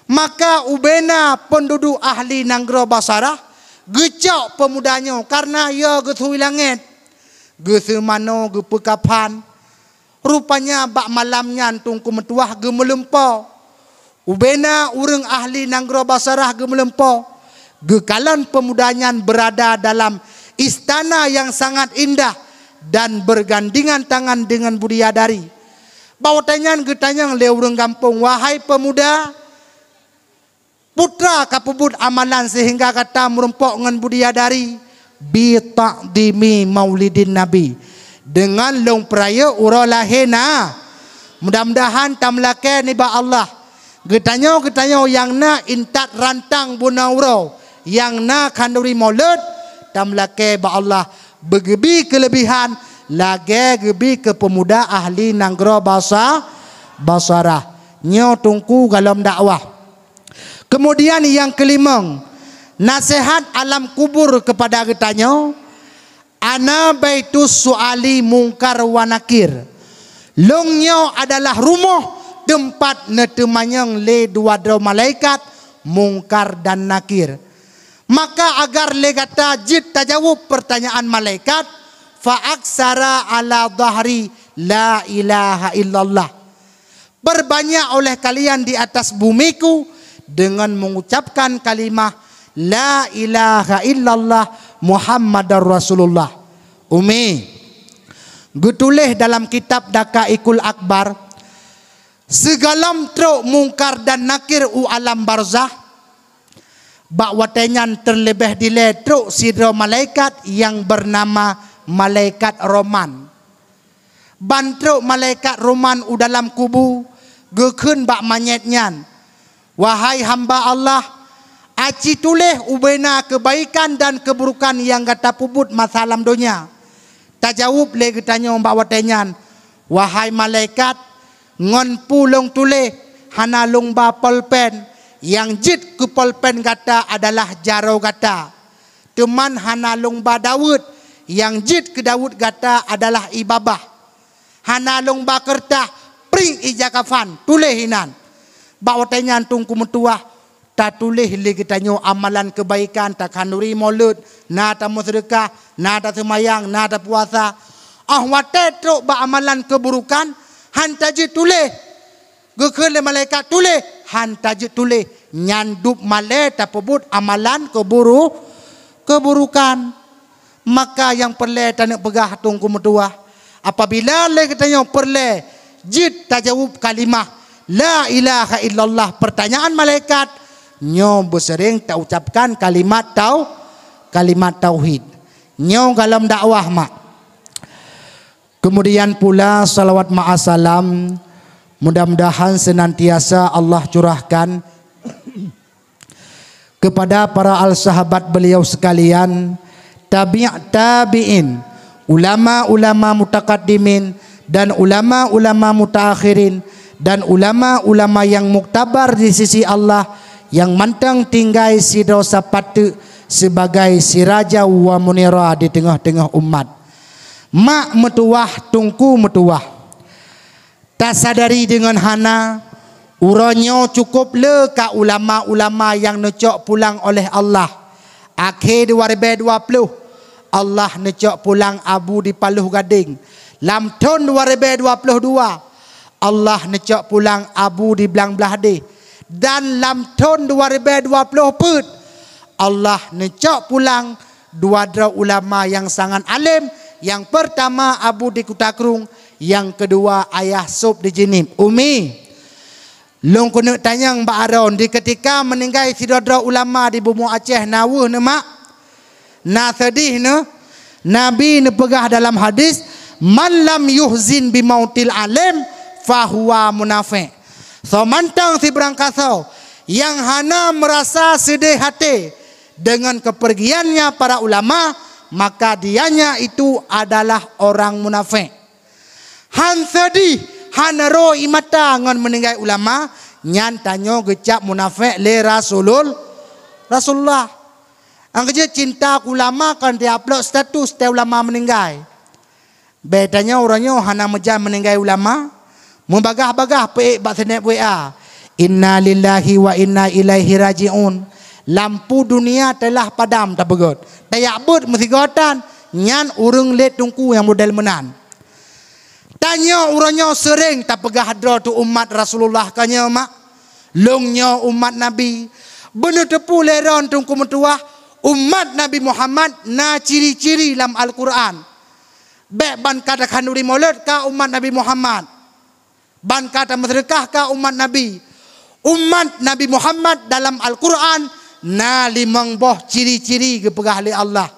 Maka ubena penduduk ahli nanggroe Basarah geucok peumuda nyoe, kareuna yo geusui langét, geuseumanoe, geupeukaphan. Rupanya bak malam nyan Teungku meutuwah geumeulumpoe. Ubena ureuëng ahli nanggroe Basarah geumeulumpoe, geukalon peumuda nyan beurada dalam istana nyang sangat indah dan beurgandingan tangan deungon budiadari. Bak watée nyan geutanyong lé ureuëng gampông, "Wahai peumuda, peue treuk ka peubuet amalan seuhingga gata meurumpok ngon budiadari?" "Bi taqdimi maulidin Nabi, deungon lôn peurayeuk uroe lahé Na-, mudah-mudahan tameulakée nibak Allah. Geutanyoe, geutanyoe nyang na intat rantang bunoe uroe, nyang na khanduri Maulud, tameulakée bak Allah beugeubi keuleubihan lagée geubi keu peumuda ahli nanggroe Basa-, Basarah." Nyoe Teungku golom dakwah. Keumudian nyang keulimong, naseuhat alam kubur keupada geutanyoe, "Ana baitus su'ali Mungkar wa Nakir." Lôn nyoe adalah rumoh teumpat neuteumanyong lé dua droe malaikat, Mungkar dan Nakir. Maka agar lé gata jeuet tajaweueb peurtanyaan malaikat, "Fa aksara ala dhahri la ilaha illallah." Perbanyak oleh kalian di atas bumiku dengan mengucapkan kalimah, "La ilaha illallah Muhammadar Rasulullah." Umi, geutuléh dalam kitab Daqaiqul Akbar, sigohlom trok Mungkar dan Nakir u alam barzah, bak watée nyan teuleubeh dilée trok sidroe malaikat nyang beunama malaikat Roman. Ban trok malaikat Roman u dalam kubu, geukheun bak manyét nyan, "Wahai hamba Allah, aci tuléh ubena keubaikan dan keuburukan nyang gata peubuet masa lam donya." Tajaweueb lé geutanyoe bak watée nyan, "Wahai malaikat, ngon peue lôn tuléh? Hana lôn ba polpen, nyang jeuet keu polpen gata adalah jaroe gata. Teuma hana lôn ba daweuet, nyang jeuet keu daweuet gata adalah ié babah. Hana lôn ba keureutah, prieng ija kafan, tuléh inan." Bak watée nyan Teungku meutuwah, tatuléh lé geutanyoe amalan keubaikan, takhanduri Maulud, na tameuseudeukah, na taseumayang, na tapuasa. Óh watée trok bak amalan keuburukan, han tajeuet tuléh. Geukheun lé malaikat, "Tuléh!" Han tajeuet tuléh. Nyan dub malée tapeubuet amalan keuburu-, keuburukan. Maka nyang peureulée taneuk peugah Teungku meutuwah, apabila lé geutanyoe peureulée jeuet tajaweueb kalimah la ilaha illallah, peurtanyaan malaikat, nyoe beuseuréng taucapkan kalimat tau-, kalimat tauhid. Nyoe golom dakwah mak. Keumudian pula salawat ma'asalam, mudah-mudahan seunantiasa Allah curahkan keupada para al-sahabat beliau seukalian, tabi'-, tabi'in, ulama-ulama mutakaddimin, dan ulama-ulama mutaakhirin, dan ulama-ulama nyang muktabar di sisi Allah, Nyang mantong tinggai sidroe sapat teuk sibagai siraja wa munira di teungoh-teungoh umat. Mak meutuwah, teungku meutuwah. Tasadari deungon hana, uroe nyoe cukôp le ka ulama-ulama nyang neucok pulang oleh Allah. Akhé dua ribèe dua ploh, Allah neucok pulang Abu di Paloh Gadeng. Lam thôn dua ribèe dua ploh dua, Allah neucok pulang Abu di Blang Blahdeh. Dan lam thôn dua ribèe dua ploh peuet, Allah neucok pulang dua droe ulama nyang sangat além, nyang peurtama Abu di Kuta Krueng, nyang keudua Ayah Sôb di Jeunieb. Umi, lôn keuneuk tanyong bak droeneuh, di keutika meuninggai sidroe-droe ulama di bumoe Aceh, na weueh neuh mak? Na seudeh neuh? Nabi neupeugah dalam hadis, "Man lam yuhzin bimautil alim, fahuwa munafik." Soe mantong sibarangkasoe nyang hana meurasa seudeh até deungon keupeurgiannya para ulama, maka dianya itu adalah orang munafik. Han seudeh, hana rhoi mata ngon meuninggai ulama, nyan tanyoe geucap munafik lé Rasulul-, Rasulullah. Nyang keujeuet cinta keu ulama kon jiupload status watèe ulama meuninggai. Bèk tanyoe uroe nyoe hana meujan meuninggai ulama, meubagah-bagah peuék bak snap W A, "Inna lillahi wa inna ilaihi raji'un." Lampu dunia telah padam tapeugöt. Tajak beuet meusigoe tan, nyan ureueng lét teungku nyang model meunan. Tanyoe uroe nyoe seuréng tapeugah droe teuh umat Rasulullah ka nyoe mak. Lôn nyoe umat Nabi. Beuneuteupeu lé droeneuh teungku meutuwah, umat Nabi Muhammad na ciri-ciri lam Al-Qur'an. Bèk ban ka takhanduri mulod ka umat Nabi Muhammad. Ban ka tameuseudeukah ka umat Nabi. Umat Nabi Muhammad dalam Al-Qur'an na limong boh ciri-ciri geupeugah lé Allah.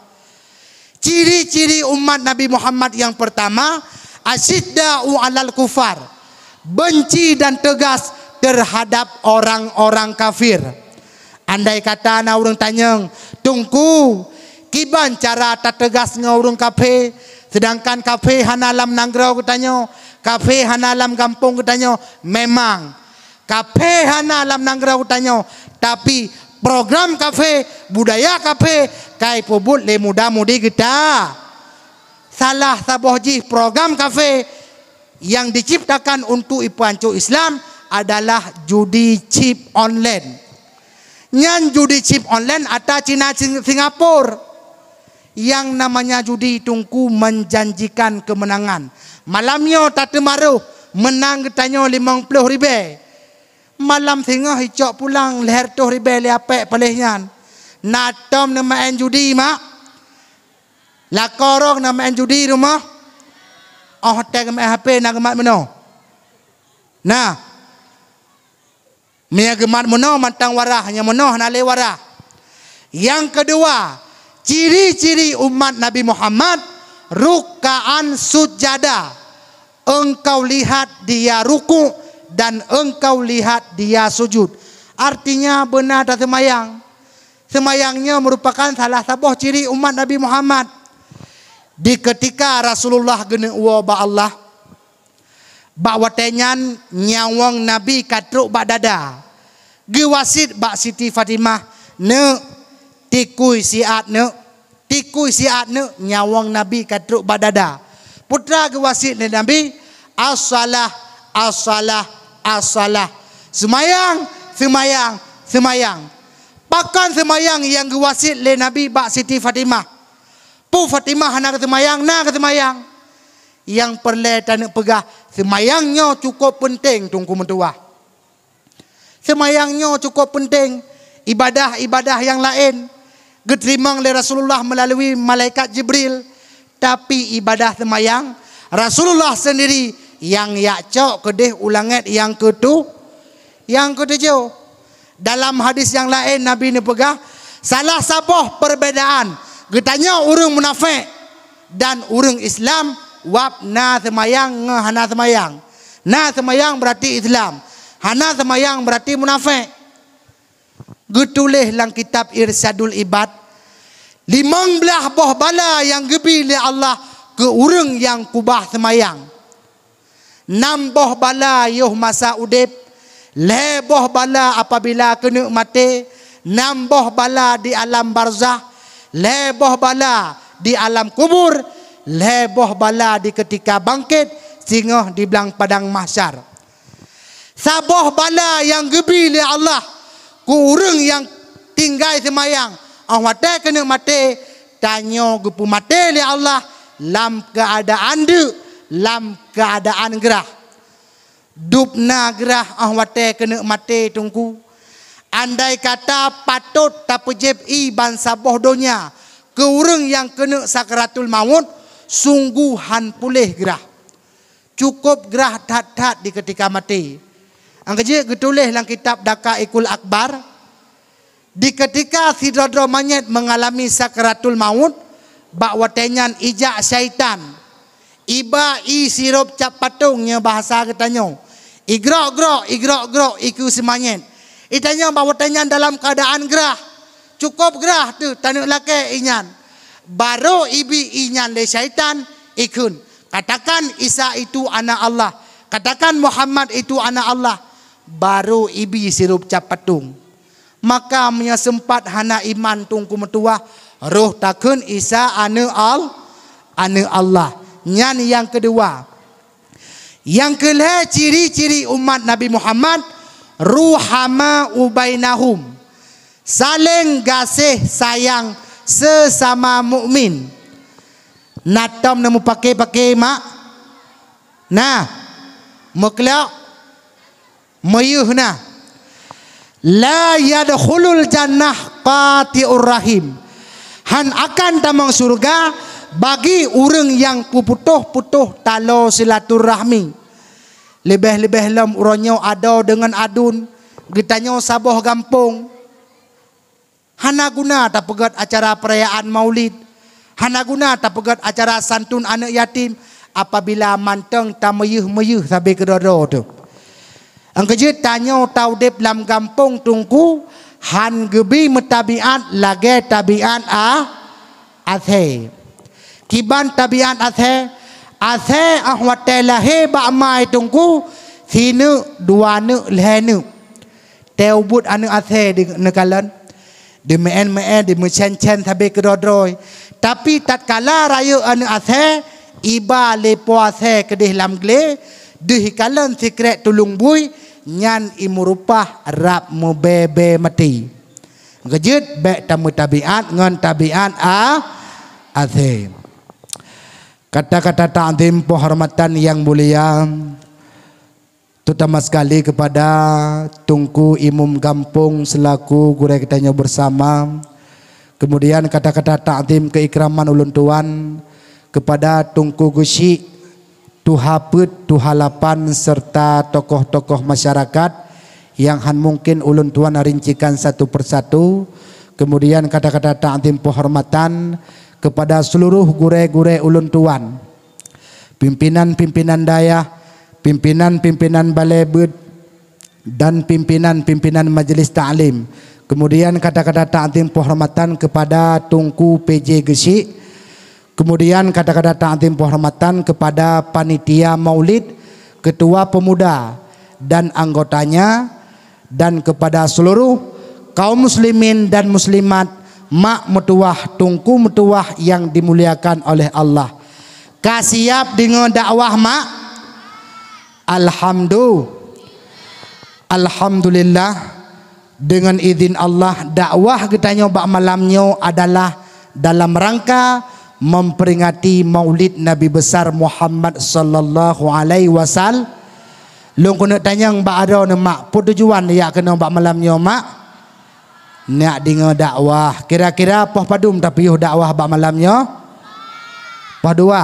Ciri-ciri umat Nabi Muhammad nyang peurtama, asyidda'u 'alal kufar, benci dan tegas terhadap orang-orang kafir. Andai kata na ureueng tanyong, "Teungku, kiban cara tateugas ngon ureueng kafé, seudangkan kafé hana lam nanggroe geutanyoe, kafé hana lam gampông geutanyoe?" Memang, kafé hana lam nanggroe geutanyoe, tapi program kafé, budaya kafé ka ipeubuet lé muda-mudi geuta. Salah saboh jih program kafé nyang diciptakan untuk ipeuhanco Islam adalah judi chip online. Nyan judi chip online ata Cina Sing-, Singapura. Nyang namanya judi teungku menjanjikan kemenangan. Malam nyoe tateumaroh meunang geutanyoe limong ploh ribèe. Malam singoh icok pulang lhèe reutôh ribèe lé apèk paléh nyan. Na tom neumeu'en judi mak? Lakoe droe na meu'en judi rumoh? Óh watèe geumeu'en H P na geumat meunoe? Na. Meunyo geumat meunoe mantong wadah, nyang meunoe hana lé wadah. Nyang keudua, ciri-ciri umat Nabi Muhammad, rukkaan sujada. Engkau lihat dia ruku' dan engkau lihat dia sujud. Artinya beuna taseumayang. Seumayang nyoe meurupakan salah saboh ciri umat Nabi Muhammad. Di keutika Rasulullah geuneuk woe bak Allah, bak watèe nyan nyawöng Nabi ka trok bak dada. Geuwasiet bak Siti Fatimah, "Neuk, tikui siat neuk, tikui siat neuk," nyawöng Nabi ka trok bak dada. Peue teuma geuwasiet lé Nabi, "As-shalah, as-shalah, as-shalah." Seumayang, seumayang, seumayang. Pakon seumayang nyang geuwasiet lé Nabi bak Siti Fatimah? Peue Fatimah hana geuseumayang? Na geuseumayang. Nyang peureulèe taneuk peugah, seumayang nyoe cukôp peunteng teungku meutuwah. Seumayang nyoe cukôp peunteng. Ibadah-ibadah nyang laén geuteurimong lé Rasulullah meulalu malaikat Jibril, tapi ibadah seumayang Rasulullah seundiri nyang jak cok keudeh u langèt nyang keutu-, nyang keutujoh. Dalam hadis nyang laén Nabi neupeugah, salah saboh peurbedaan geutanyoe ureueng munafék dan ureueng Islam, wab na seumayang ngon hana seumayang. Na seumayang beurati Islam, hana seumayang beurati munafék. Geutuléh lam kitab Irsyadul Ibad, limong blaih boh bala nyang geubri lé Allah keu ureueng nyang keubah seumayang. Nam boh bala yoh masa udeb, Lhée boh bala apabila keuneuk maté, nam boh bala di alam barzah, lhée boh bala di alam kubur, lhée boh bala di keutika bangkét, singoh di blang padang mahsyar. Saboh bala nyang geubi lé Allah keu ureuëng nyang tinggai seumayang óh watée keuneuk maté, tanyoe geupeumaté lé Allah lam keuadaan deuk, lam keuadaan grah. Dub na grah óh watée keuneuk maté, Teungku. Andai kata patot tapeujieb ié ban saboh donya keu ureuëng nyang keuneuk sakaratul maut, sunggoh han puléh grah. Cukôp grah that-that di keutika maté. Nyang keujeuet geutuléh lam kitab Daqaiqul Akbar, di keutika sidroe-droe manyét meungalami sakaratul maut, bak watée nyan ijak syaitan, iba ié sirop cap patong, nyoe bahasa geutanyoe, igrok-grok, igrok-grok ikeue si manyét. Itanyoe bak watée nyan dalam keuadaan grah, cukôp grah teuh taneuk lakée ié nyan. Barô ibi ié nyan lé syaitan, ikheun, "Katakan Isa itu anak Allah, katakan Muhammad itu anak Allah." Barô ibi sirop cap patong. Maka meunyoe seumpat hana iman, Teungku meutuwah, roh takheun Isa aneuëk Al-, aneuëk Allah. Nyan nyang keudua. Nyang keulhée ciri-ciri umat Nabi Muhammad, ruhama'u bainahum, saléng gaséh sayang seusama mukmin. Na tom na meupaké-paké, mak? Na. Meuklok? Meuyeuh na. "La yadkhulul jannah qati'ur rahim." Han akan tamong syeuruga bagi ureuëng nyang peuputôh-putôh taloe silaturahmi. Leubeh-leubeh lom uroe nyoe adoe deungon aduen, geutanyoe saboh gampông. Hana guna tapeugét acara peurayaan Maulid, hana guna tapeugét acara santun aneuëk yatim, apabila mantong tameuyeuh-meuyeuh sabe keudroe-droe teuh. Nyang keujeuet tanyoe taudeb lam gampông, Teungku, han geubi meutabiat lagée tabiat a-, asée. Kiban tabiat asée? Asée óh watée lahé bak ma i Teungku, sineuk, dua neuk, lhée neuk. Tée ubit aneuëk asée di neukalon, dimeu'én-meu'én, dimeucén-cén sabe keudroe-droe. Tapi tatkala rayeuk aneuëk asée, iba lé po asée keudeh lam glé, deuh ikalon sikrék tuleueng bui, nyan i meurupah rab meubée-bée maté. Nyang keujeuet bék tameutabiat ngon tabiat a-, asée. Kata-kata takzim penghormatan yang mulia, terutama sekali kepada Teungku Imum Gampông selaku gurée geutanyoe bersama. Kemudian kata-kata takzim keikraman ulôn tuan kepada Teungku Geuchik, Tuha Peuet, Tuha Lapan, serta tokoh-tokoh masyarakat yang han mungkin ulôn tuan rincikan satu persatu. Kemudian kata-kata takzim penghormatan kepada seluruh gurée-gurée ulôn tuan, pimpinan-pimpinan dayah, pimpinan-pimpinan balée beuet, dan pimpinan-pimpinan majlis taklim. Kemudian kata-kata takzim penghormatan kepada Teungku P J Geuchik. Kemudian kata-kata takzim penghormatan kepada panitia Maulid, ketua pemuda dan anggotanya, dan kepada seluruh kaum muslimin dan muslimat, mak meutuwah, teungku meutuwah yang dimuliakan oleh Allah. Ka siap deungoe dakwah, mak? Alhamdu-, Alhamdulillah, deungon izin Allah, dakwah geutanyoe bak malam nyoe adalah dalam rangka memperingati Maulid Nabi Besar Muhammad sallallahu alaihi wasal-, Lôn keuneuk tanyong bak droeneuh, mak, peue tujuan jak keunoe bak malam nyoe, mak? Neujak deungoe dakwah. Kira-kira poh padum tapiôh dakwah bak malam nyoe? Poh dua.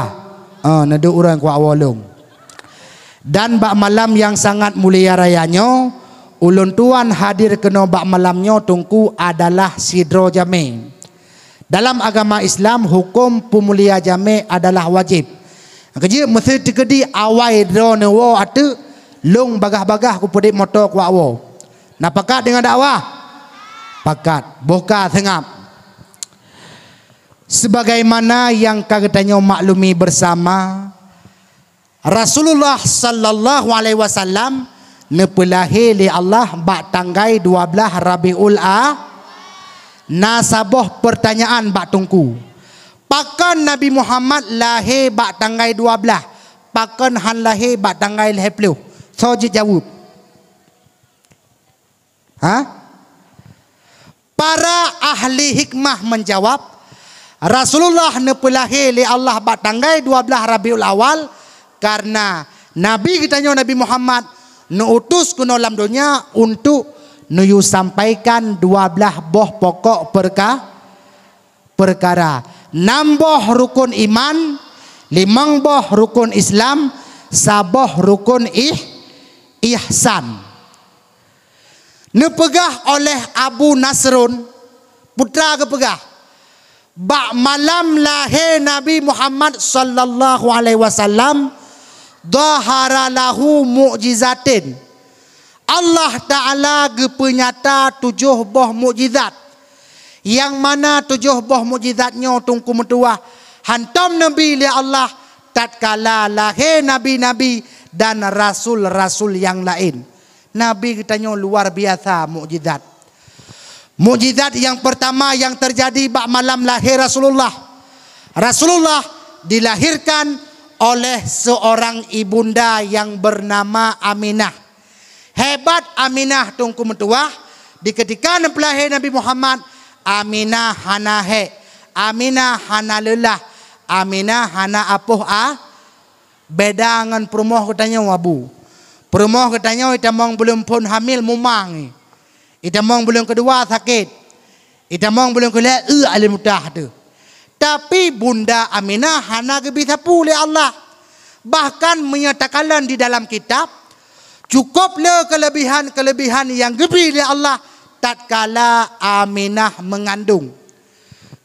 Ah, neuduek ureuëng kuak woe lôn. Dan bak malam nyang sangat mulia raya nyoe, ulôn tuan hadir keunoe bak malam nyoe teungku adalah sidroe jamé. Dalam agama Islam, huköm peumulia jamé adalah wajéb. Keujeuet meuseuti keudi awai droeneuh woe ateueh, lôn bagaih-bagaih kupeudép moto kuak woe. Na pakat deungon dakwah? Pakat. Boh ka seungab. Sebagaimana nyang ka geutanyoe maklumi bersama, Rasulullah sallallahu alaihi wasallam Neupeulahé lé Allah bak tanggai dua blaih Rabiul A-, na saboh peurtanyaan bak Teungku. Pakon Nabi Muhammad lahé bak tanggai dua blaih? Pakon han lahé bak tanggai lhée ploh? Soe jeuet jaweueb? Ha? Para ahli hikmah menjawab, Rasulullah neupeulahé lé Allah bak tanggai dua blaih Rabiul Awal, karena Nabi geutanyoe Nabi Muhammad neuutus keunoe lam donya untuk neuyue sampaikan dua blaih boh pokok perka-, perkara. Nam boh rukun iman, limong boh rukun Islam, saboh rukun ih-, ihsan. Neupeugah oleh Abu Nasrun, putra geupeugah, bak malam lahé Nabi Muhammad sallallahu alaihi wasallam, dhahara lahu mu'jizatin. Allah Ta'ala geupeunyata tujoh boh mukjizat. Nyang mana tujoh boh mukjizat nyoe Teungku meutuwah, hantom neubi lé Allah tatkala lahé nabi-nabi dan rasul-rasul nyang laén. Nabi geutanyoe luar biasa mukjizat. Mukjizat nyang pertama nyang teujadi bak malam lahé Rasulullah. Rasulullah dilahirkan oleh seorang ibunda nyang bernama Aminah. Hebat Aminah Teungku meutuwah, di keutika neupeulahé Nabi Muhammad, Aminah hana hék, Aminah hana leulah, Aminah hana apoh a-, Beda ngon peurumoh geutanyoe, Abu. Peurumoh geutanyoe itamong buleuen phon hamil mumang, itamong buleuen keudua sakét, itamong buleuen keulhée eu alim utah teuh. Tapi Bunda Aminah hana geubi sapeue lé Allah. Bahkan meunyoe takalon di dalam kitab, cukôp le keuleubihan-keuleubihan nyang geubi lé Allah tatkala Aminah meungandong.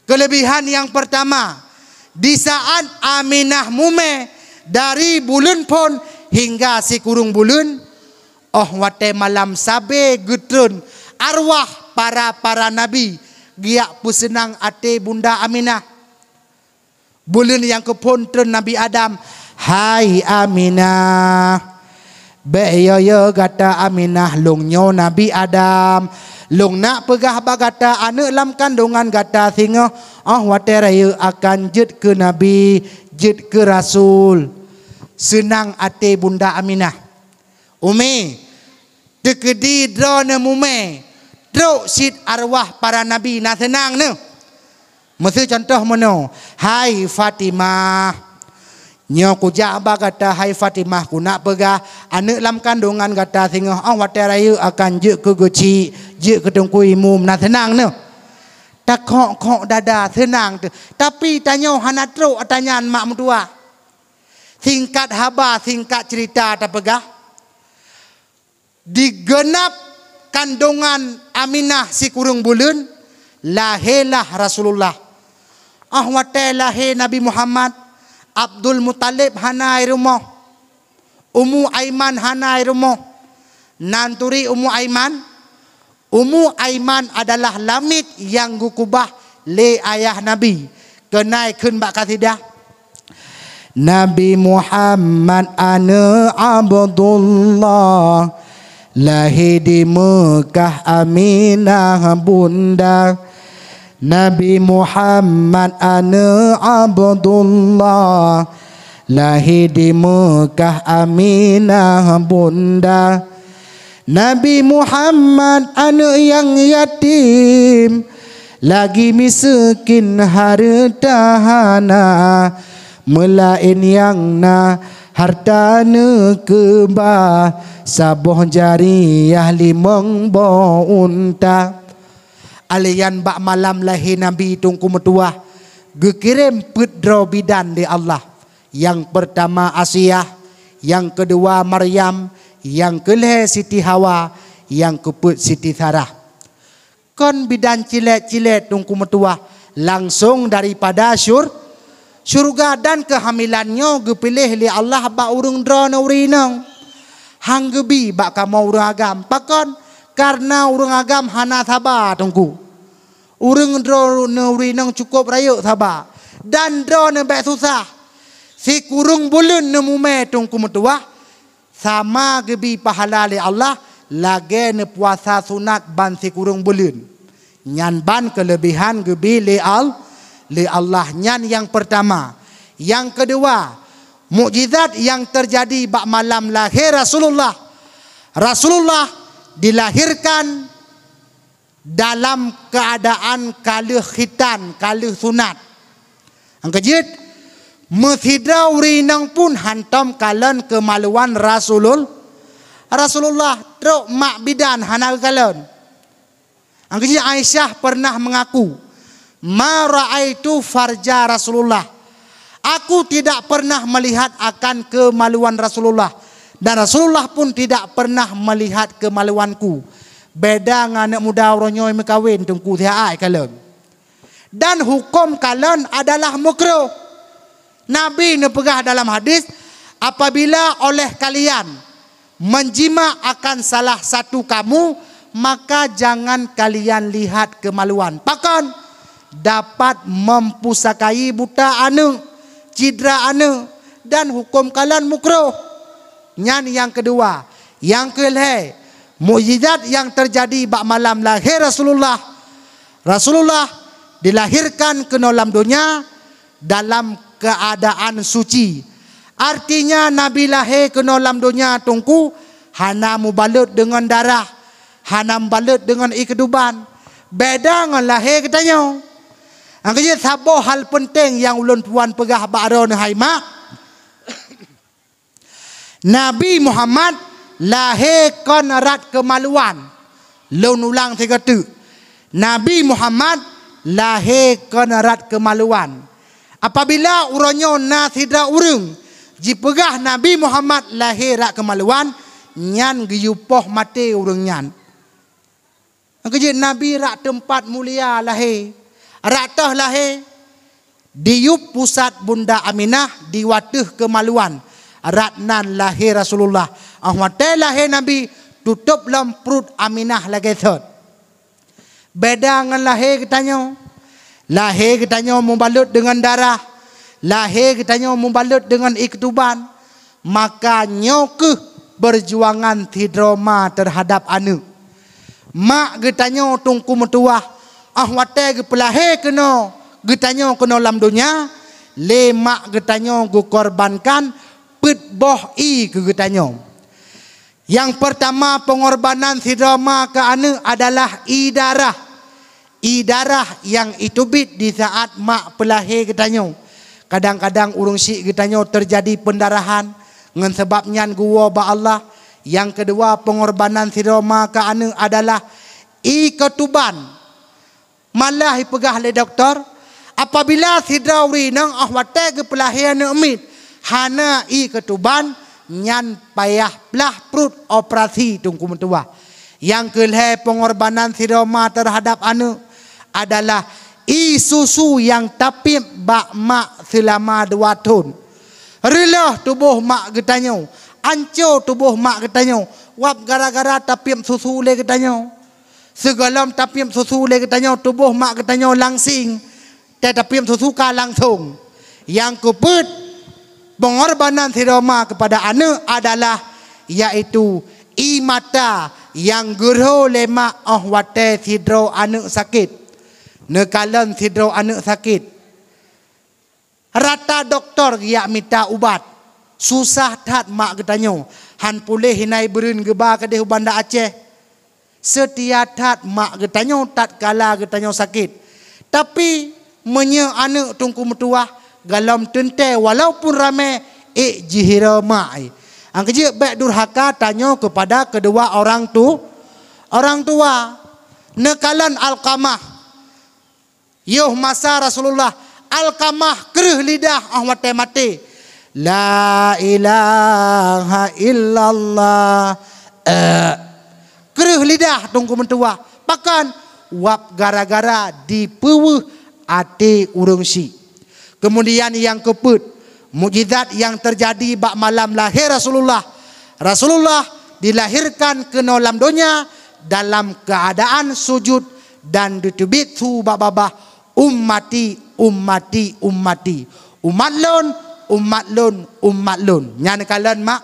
Keuleubihan nyang peurtama, di saát Aminah mumé dari buleuen phon hingga sikureueng buleuen, óh watée malam sabe geutreun arwah para-para nabi geujak peuseunang até Bunda Aminah. Buleuen nyang keuphon treun Nabi Adam, "Hai Aminah, bék yo-yo gata Aminah, lôn nyoe Nabi Adam. Lôn nak peugah bak gata, aneuëk lam kandongan gata singoh óh watée rayeuk akan jeuet keu nabi, jeuet keu rasul." Seunang até Bunda Aminah. Umi, teukeudi droeneuh mumé, trok cit arwah para nabi na seunang neuh. Miseu cuntoh meunoe, "Hai Fatimah, nyoe kujak bak gata, hai Fatimah, kunak peugah, aneuëk lam kandongan gata singoh óh watée rayeuk akan jeuet keu geuchik, jeuet keu teungku imum, na seunang neuh." Takhok-khok dada, seunang teuh. Tapi tanyoe hana trok ata nyan mak meutuwah. Singkat haba, singkat cerita tapeugah, di geunab kandongan Aminah sikureueng buleuen, lahé lah Rasulullah. Óh watée lahé Nabi Muhammad, Abdul Muthalib hana i rumoh, Ummu Aiman hana i rumoh. Nan turi Ummu Aiman? Ummu Aiman adalah lamiet nyang geukubah lé ayah Nabi. Keunae kheun bak kasidah, "Nabi Muhammad aneuëk Abdullah, lahé di Meukah Aminah bunda. Nabi Muhammad aneuëk Abdullah, lahé di Meukah Aminah bunda. Nabi Muhammad aneuëk nyang yatim, lagi miseukin hareuta hana, meulaén nyang na hareuta neukeubah, saboh jariah limong boh unta." Alaian bak malam lahé Nabi Teungku meutuwah, geukirém peuet droe bidan lé Allah. Nyang peurtama Asiah, nyang keudua Maryam, nyang keulhée Siti Hawa, nyang keupeuet Siti Sarah. Kon bidan cilét-cilét Teungku meutuwah, langsong daripada syur-, syeuruga, dan keuhamilan nyoe geupiléh lé Allah bak ureuëng droeneuh ureuëng inong. Han geubi bak kamoe ureuëng agam. Pakon? Kareuna ureuëng agam hana saba, Teungku. Ureuëng droeneuh ureuëng inong cukôp rayeuk saba, dan droeneuh bék susah. Sikureueng buleuen neumumé Teungku meutuwah, sama geubi pahala lé Allah lagée neupuasa sunat ban sikureueng buleuen. Nyan ban keuleubehan geubi lé Al-, lé Allah. Nyan nyang peurtama. Nyang keudua, mukjizat nyang teujadi bak malam lahé Rasulullah. Rasulullah dilahirkan dalam keuadaan ka lheueh khitan, ka lheueh sunat. Nyang keujeuet, meusidroe ureuëng inong pun hántom kalon keumaluan Rasulul-, Rasulullah, trok mak bidan hana geukalon. Nyang keujeuet, Aisyah pernah mengaku, "Ma ra'aitu farja Rasulullah." Aku tidak pernah melihat akan kemaluan Rasulullah, dan Rasulullah pun tidak pernah melihat kemaluanku. Beda ngon aneuk muda uroe nyoe meukawen, teungku, siat kalon. Dan huköm kalon adalah makruh. Nabi neupeugah dalam hadis, "Apabila oleh kalian menjima akan salah satu kamu, maka jangan kalian lihat kemaluan." Pakon? Dapat mempusakai buta aneuk, cidra aneuk, dan huköm kalon makruh. Nyan nyang keudua. Nyang keulhée, mukjizat nyang teujadi bak malam lahé Rasulullah. Rasulullah dilahirkan keunoe lam donya dalam keuadaan suci. Artinya, Nabi lahé keunoe lam donya, teungku, hana mubalot deungon darah, hana mubalot deungon ié keutuban. Beda ngon lahé geutanyoe. Nyang keujeuet, saboh hal peunteng nyang ulôn tuan peugah bak droeneuh hai mak. Nabi Muhammad lahé kon rot keumaluan. Lôn ulang sigoe teuk. Nabi Muhammad lahé kon rot keumaluan. Apabila uroe nyoe na sidroe ureuëng jipeugah Nabi Muhammad lahé rot keumaluan, nyan geuyue poh maté ureuëng nyan. Nyang keujeuet, Nabi rot teumpat mulia lahé, rot toh lahé, diyueb pusat Bunda Aminah di ateueh keumaluan, rot nan lahé Rasulullah. Óh watée lahé Nabi, tutôb lom pruet Aminah lagée thot. Beda ngon lahé geutanyoe. Lahé geutanyoe mubalot deungon darah, lahé geutanyoe mubalot deungon ié keutuban. Maka nyoe kheueh peujuangan sidroe ma teuhadab aneuk. Mak geutanyoe teungku meutuwah, óh watée geupeulahé keunoe geutanyoe keunoe lam donya, lé mak geutanyoe geukorbankan peuet boh ié keu geutanyoe. Nyang peurtama, peungorbanan sidroe ma keu aneuk adalah ié darah. Ié darah nyang iteubiet di saát mak peulahé geutanyoe. Kadang-kadang ureuëng syiek geutanyoe teujadi peundarahan, ngon sabab nyan geuwoe bak Allah. Nyang keudua, peungorbanan sidroe ma keu aneuk adalah ié keutuban. Malah ipeugah lé dokto, apabila sidroe ureuëng inong óh watée geupeulahé aneuk miet hana ié keutuban, nyan payah blah pruet operasi teungku meutuwah. Nyang keulhée, peungorbanan sidroe ma teuhadab aneuk adalah ié susu nyang tapiep bak mak seulama dua thon. Reuloh tuboh mak geutanyoe, anco tuboh mak geutanyoe, wab gara-gara tapiep susu lé geutanyoe. Sigohlom tapiep susu lé geutanyoe, tuboh mak geutanyoe langsing, tatapiep susu ka langsong. Nyang keupeuet, peungorbanan sidroe ma keupada aneuk adalah, yaitu ié mata nyang geurhô lé mak óh watée sidroe aneuk sakét. Neukalon sidroe aneuk sakét. Rata dokto geujak mita ubat. Susah that mak geutanyoe, han puléh inan beureuen geuba keudeh u Banda Aceh. Seutia that mak geutanyoe tatkala geutanyoe sakét. Tapi, meunyoe aneuk teungku meutuwah, gohlom teuntée walaupun ramé, ék jihira mak. Nyang keujeuet bék durhaka tanyoe keupada keudua orang tu-, orang tuwa. Neukalon Alqamah. Yoh masa Rasulullah, Alqamah kreueh lidah óh watée maté. "La ilaha illallah." Eh, kreueh lidah teungku meutuwah. Pakon? Wab gara-gara dipeuweueh até ureuëng syiek. Keumudian nyang keupeuet, mukjizat nyang teujadi bak malam lahé Rasulullah. Rasulullah dilahirkan keunoe lam donya dalam keuadaan sujut dan geuteubiet su bak babah, "Ummati, ummati, ummati." Umat lôn, umat lôn, umat lôn. Nyan neukalon mak.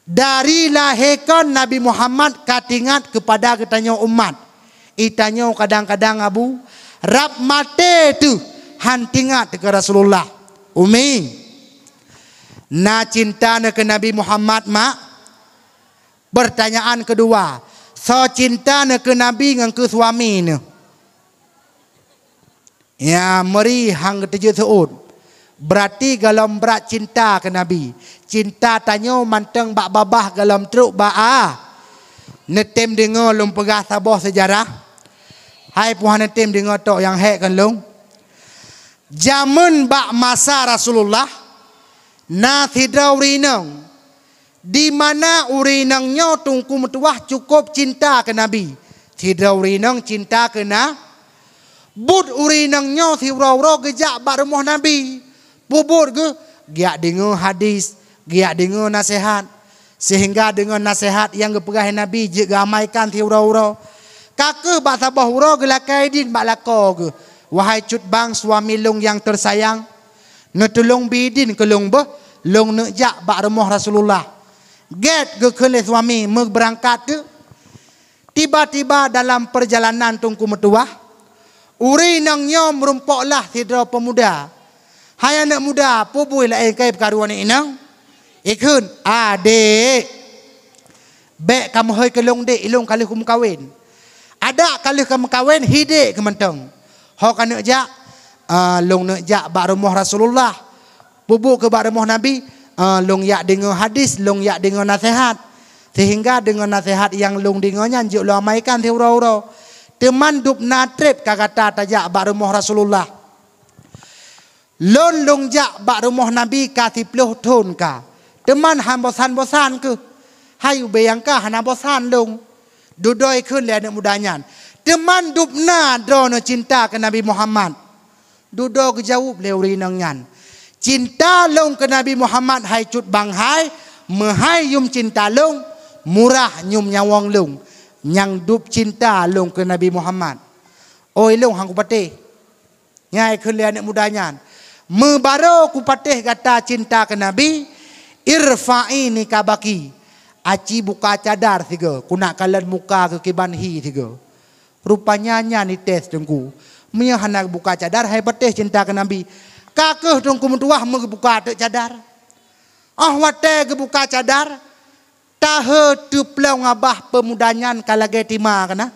Dari lahé kon Nabi Muhammad ka tingat keupada geutanyoe umat. Itanyoe kadang-kadang, Abu, rab maté teuh han tingat keu Rasulullah. Umi, na cinta neuh keu Nabi Muhammad, mak? Pertanyaan keudua, soe cinta neuh keu Nabi ngon keu suami neuh? Ya, meuri han geuteujeuet seuôt. Beurati gohlom brat cinta keu Nabi. Cinta tanyoe mantong bak babah gohlom trok bak a. Neutem deungoe lôn peugah saboh seujarah. Hai puhan neutem deungoe tok nyang hék kon lôn. Jameun bak masa Rasulullah, na sidroe ureuëng inong, di mana ureuëng inong nyoe Teungku meutuwah cukôp cinta keu Nabi. Sidroe ureuëng inong cinta keu na-, buet ureuëng inong nyoe siuroe-uroe geujak bak rumoh Nabi. Peue buet geuh? Geujak deungoe hadis, geujak deungoe naseuhat. Seuhingga deungon naseuhat nyang geupeugah lé Nabi jeuet geuamaikan siuroe-uroe. Ka keuh bak saboh uroe geulakée idin bak lakoe geuh, "Wahai cut bang suami lôn nyang teusayang, neutulông bi idin keu lôn beuh, lôn neuk jak bak rumoh Rasulullah." Gét geukheun lé suami, meubeurangkat teuk. Tiba-tiba dalam peurjalanan Teungku meutuwah, ureuëng inong nyoe meurumpok lah sidroe peumuda. "Hai aneuëk muda, peue bui laén kayée peukaru aneuëk inong?" Ikheun, "Adék, bék kameuhôi keu lôn dék, ilôn ka lheueh kumeukawen." "Adak ka lheueh kameukawen, hi dék keu mantong." "Ho kaneuk jak?" "Ah, lôn neuk jak bak rumoh Rasulullah." "Peue buet keu bak rumoh Nabi?" "Ah, lôn jak deungoe hadis, lôn jak deungoe naseuhat. Seuhingga deungon naseuhat nyang lôn deungoe nyan jeuet lôn amaikan siuroe-uroe. Teuma dub na treb ka gata tajak bak rumoh Rasulullah." "Lôn lôn jak bak rumoh Nabi ka siplôh thon ka, teuma han bosan-bosan keuh." "Hai ubé nyang ka hana bosan lôn," dudoe kheun lé aneuëk muda nyan. "Teuma dub na droeneuh cinta keu Nabi Muhammad." Dudoe geujaweueb lé ureuëng inong nyan, "Cinta lôn keu Nabi Muhammad hai cut bang hai, meuhai yum cinta lôn, murah nyum nyawöng lôn, nyang dub cinta lôn keu Nabi Muhammad." "Oi lôn han kupatéh." Nyan kheun lé aneuëk muda nyan, "Meubaroe kupatéh gata cinta keu Nabi, irfa'i niqabaki, aci buka cadar sigoe, kunak kalon muka keu kiban hi sigoe." Rupanya nyan ites Teungku. Meunyoe hana buka cadar, hai patéh cinta keu Nabi. Ka keuh Teungku meutuwah meubuka teuk cadar. Óh watée geubuka cadar, tahe teuplong abah peumuda nyan ka lagée tima kana.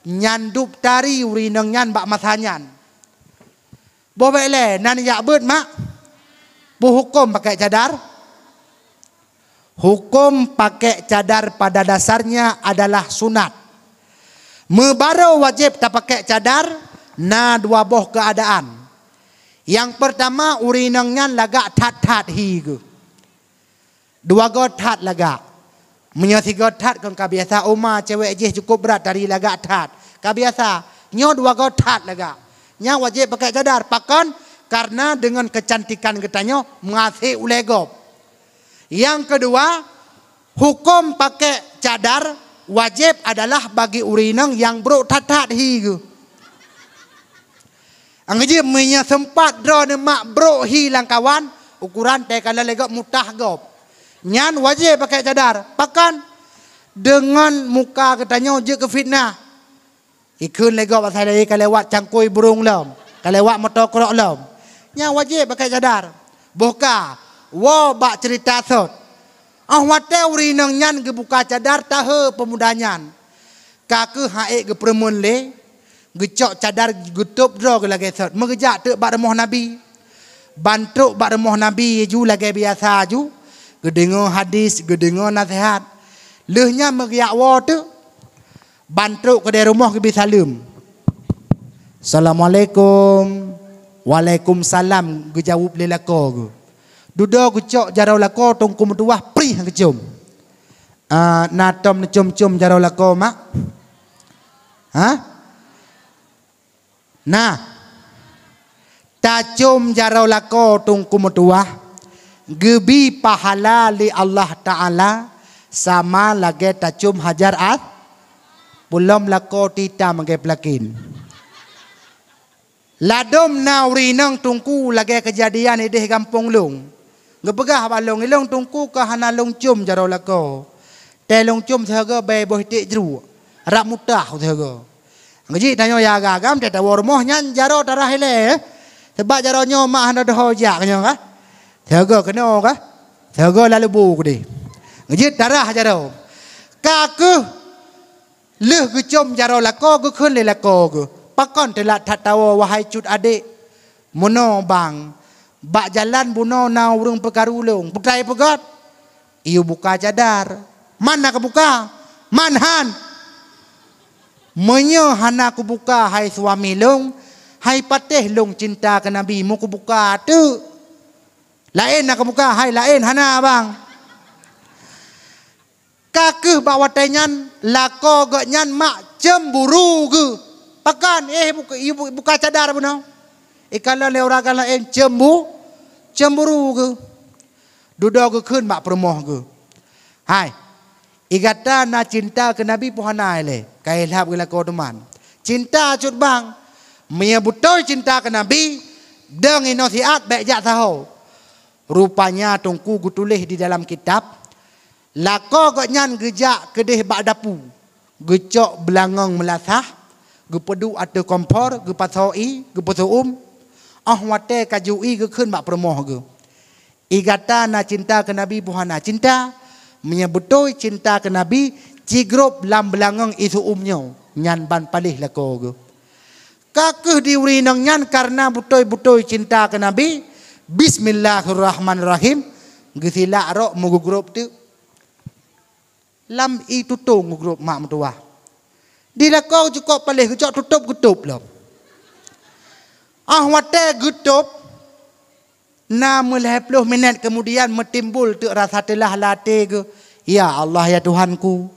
Nyan dub tari ureuëng inong nyan bak masa nyan. Boh bék lé, nan jak beuet mak. Peue huköm pakèk cadar? Huköm pakèk cadar pada dasarnya adalah sunat. Meubaroe wajéb tapakèk cadar na dua boh keuadaan. Nyang peurtama, ureuëng inong nyan lagak that-that hi geuh. Dua goe that lagak. Meunyoe sigoe that kon ka biasa, uma cewek jih cukup brat tari lagak that. Ka biasa, nyoe dua goe that lagak. Nyan wajéb pakèk cadar. Pakon? Karena deungon keucantikan geutanyoe meuhasé ulée gob. Nyang keudua, huköm pakèk cadar wajéb adalah bagi ureuëng inong nyang brok that-that hi geuh. Angeujeuet meunyoe seumpat droeneuh mak brok hi lam kawan, ukuran teuka lagak mutah gob. Nyan wajéb pakèk cadar. Pakon? Deungon muka geutanyoe jeuet keu fitnah. Ikheun lé gob asai ka lewat cangkôi burông lom, ka lewat moto krok lom. Nyan wajéb pakèk cadar. Boh ka, woe bak ceurita sot. Óh watée ureuëng inong nyan geubuka cadar tahe peumuda nyan. Ka keuh han ék geupeureumeun lé, geucok cadar geutôb droe geuh lagée sot, meugeujak teuk bak rumoh Nabi. Ban trok bak rumoh Nabi ju lagée biasa ju, geudeungoe hadis, geudeungoe naseuhat. Lheueh nyan meugeujak woe teuk. Ban trok keudeh rumoh geubi saleuem. "Assalamualaikum." "Waalaikumsalam," geujaweueb lé lakoe geuh. Dudoe geucok jaroe lakoe, Teungku meutuwah prih geucom. Ah, na tom neucom-com jaroe lakoe mak? Hah? Nah, tacom jaroe lakoe Teungku meutuwah geubi pahala lé Allah Taala sama lagée tacom Hajar As-, peulom lakoe tita meuge peulakin. Ladom na ureuëng inong Teungku lagée keujadian ideh gampông lôn. Geupeugah bak lôn, ilôn teungku ka hana lôn com jaroe lakoe. Tée lôn com sihogo bée boh iték jruek, rab mutah sihogo. Geujik tanyoe ya agam-agam tée tawoe rumoh nyan jaroe tarah ilée. Sabab jaroe nyoe mak hana doho jak nyoe ka. Sihogo keunoe ka. Sihogo lam lubu keudeh. Geujik tarah jaroe. Ka kheueh lheueh geucom jaroe lakoe geukheun lé lakoe geuh, "Pakon teulat that tawoe wahai cut adék?" "Meunoe bang, bak jalan bunoe na ureuëng peukaru lôn." "Peue teupeugét?" "Iyue buka cadar." "Man na kabuka?" "Man han." "Meunyoe hana kubuka hai suami lôn, hai patéh lôn cinta keu Nabi meukubuka teuk." "Laén na kabuka hai?" "Laén hana bang." Ka kheueh bak watée nyan lakoe geuh nyan mak cemburu geuh. "Pakon eh buka, buka cadar bunoe?" Ikalon lé ureuëng laén cembu-, cemburu geuh. Dudoe geukheun bak peurumoh geuh, "Hai, i gata na cinta keu Nabi peue hana ilée?" "Ka ilhab geuh lakoe teuma." "Cinta cut bang." "Meunyoe beutôi cinta keu Nabi, dong inoe siat bék jak saho." Rupanya teungku geutuléh di dalam kitab, lakoe geuh nyan geujak keudeh bak dapu, geucok beulangong meulasah, geupeuduek ateueh kompor, geupasoe ie, geupeuseuem. Óh watée ka jiôh ie geukheun bak peurumoh geuh, "I gata na cinta keu Nabi peue hana?" "Cinta." "Meunyoe beutôi cinta keu Nabi, ci grob lam beulangong ie seuem nyoe." Nyan ban paléh lakoe geuh. Ka kheueh di ureuëng inong nyan kareuna beutôi-beutôi cinta keu Nabi, "Bismillahirrahmanirrahim," geusilak rok meugeugrob teuk. Lam ie tutong geugrob mak meutuwah. Di lakoe cukôp paléh geucok tutôb geutôb lom. Óh watée geutôb, na meulhée ploh minét keumudian meutimbul teuk rasa teulah lam até geuh, "Ya Allah, ya Tuhanku,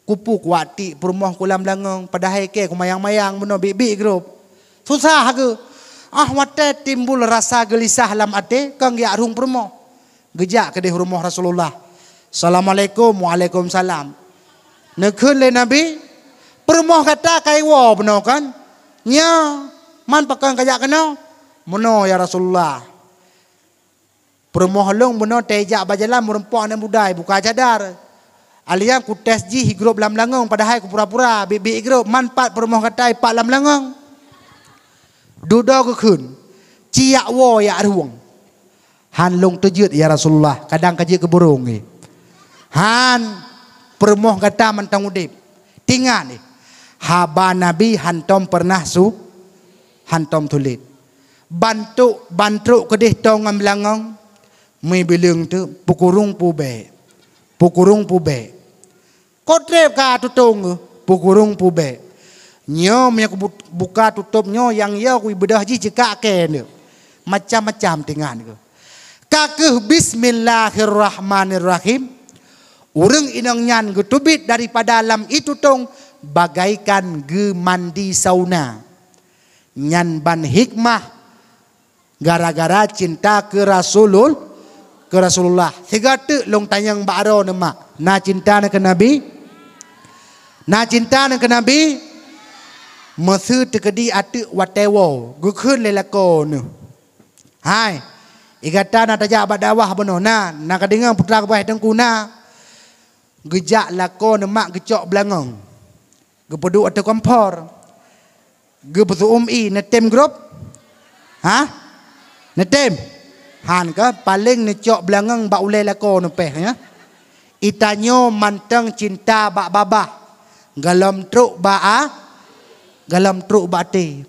kupeue kuwak tiek peurumoh ku lam langong, padahai kée kumayang-mayang bunoe biet-biet grob. Susah geuh." Óh watée timbul rasa geulisah lam até, kon geujak rhueng peurumoh. Geujak keudeh rumoh Rasulullah. "Assalamualaikum." "Waalaikumsalam." Neukheun lé Nabi, "Peurumoh gata ka iwoe bunoe kon?" "Nyo." "Man pakon kajak keunoe?" "Meunoe ya Rasulullah, peurumoh lôn bunoe tée jak bak jalan meurumpok aneuk muda ibuka cadar. Alheuh nyan kutés jih igrob lam langong, padahai kupura-pura biet-biet igrob. Man pat peurumoh gata ipat lam langong?" Dudoe geukheun, "Ci jak woe jak rhueng." "Han lôn teujeuet ya Rasulullah, kadang ka jeuet keu burông." "Han, peurumoh gata mantong udeb." Tingat, haba Nabi hantom peureunah su-, hantom sulet. Ban trok, ban trok keudeh toe ngon beulangong, meubileueng teuk, "Peukurong peue bék, peukurong peue bék." Ka treb ka tutong geuh, "Peukurong peue bék." "Nyoe meunyoe kubu-, buka tutôb nyoe nyang yo kubeudôh jih jikak kée neuk." Macam-macam tingat geuh. Ka kheueh "Bismillahirrahmanirrahim," ureuëng inong nyan geuteubiet daripada lam ie tutong bagaikan geumandi sauna. Nyan ban hikmah gara-gara cinta keu Rasulul-, keu Rasulullah. Sigoe teuk lôn tanyong bak droeneuh mak, na cinta neuh keu Nabi? Na cinta neuh keu Nabi? Meuseu teukeudi ateueh watée woe, geukheun lé lakoe neuh, "Hai, i gata na tajak bak dakwah bunoe?" "Na." "Na kadeungoe putra geupeugah teungku?" "Na." Geujak lakoe neuh mak geucok beulangong, geupeuduek ateueh kompor, geupeuseuem ie, neutem grob? Ha? Neutem? Han ka, paleng neucok beulangong bak ulée lakoe neupéh, ya. Itanyoe mantong cinta bak babah, golom trok bak a-, golom trok bak até.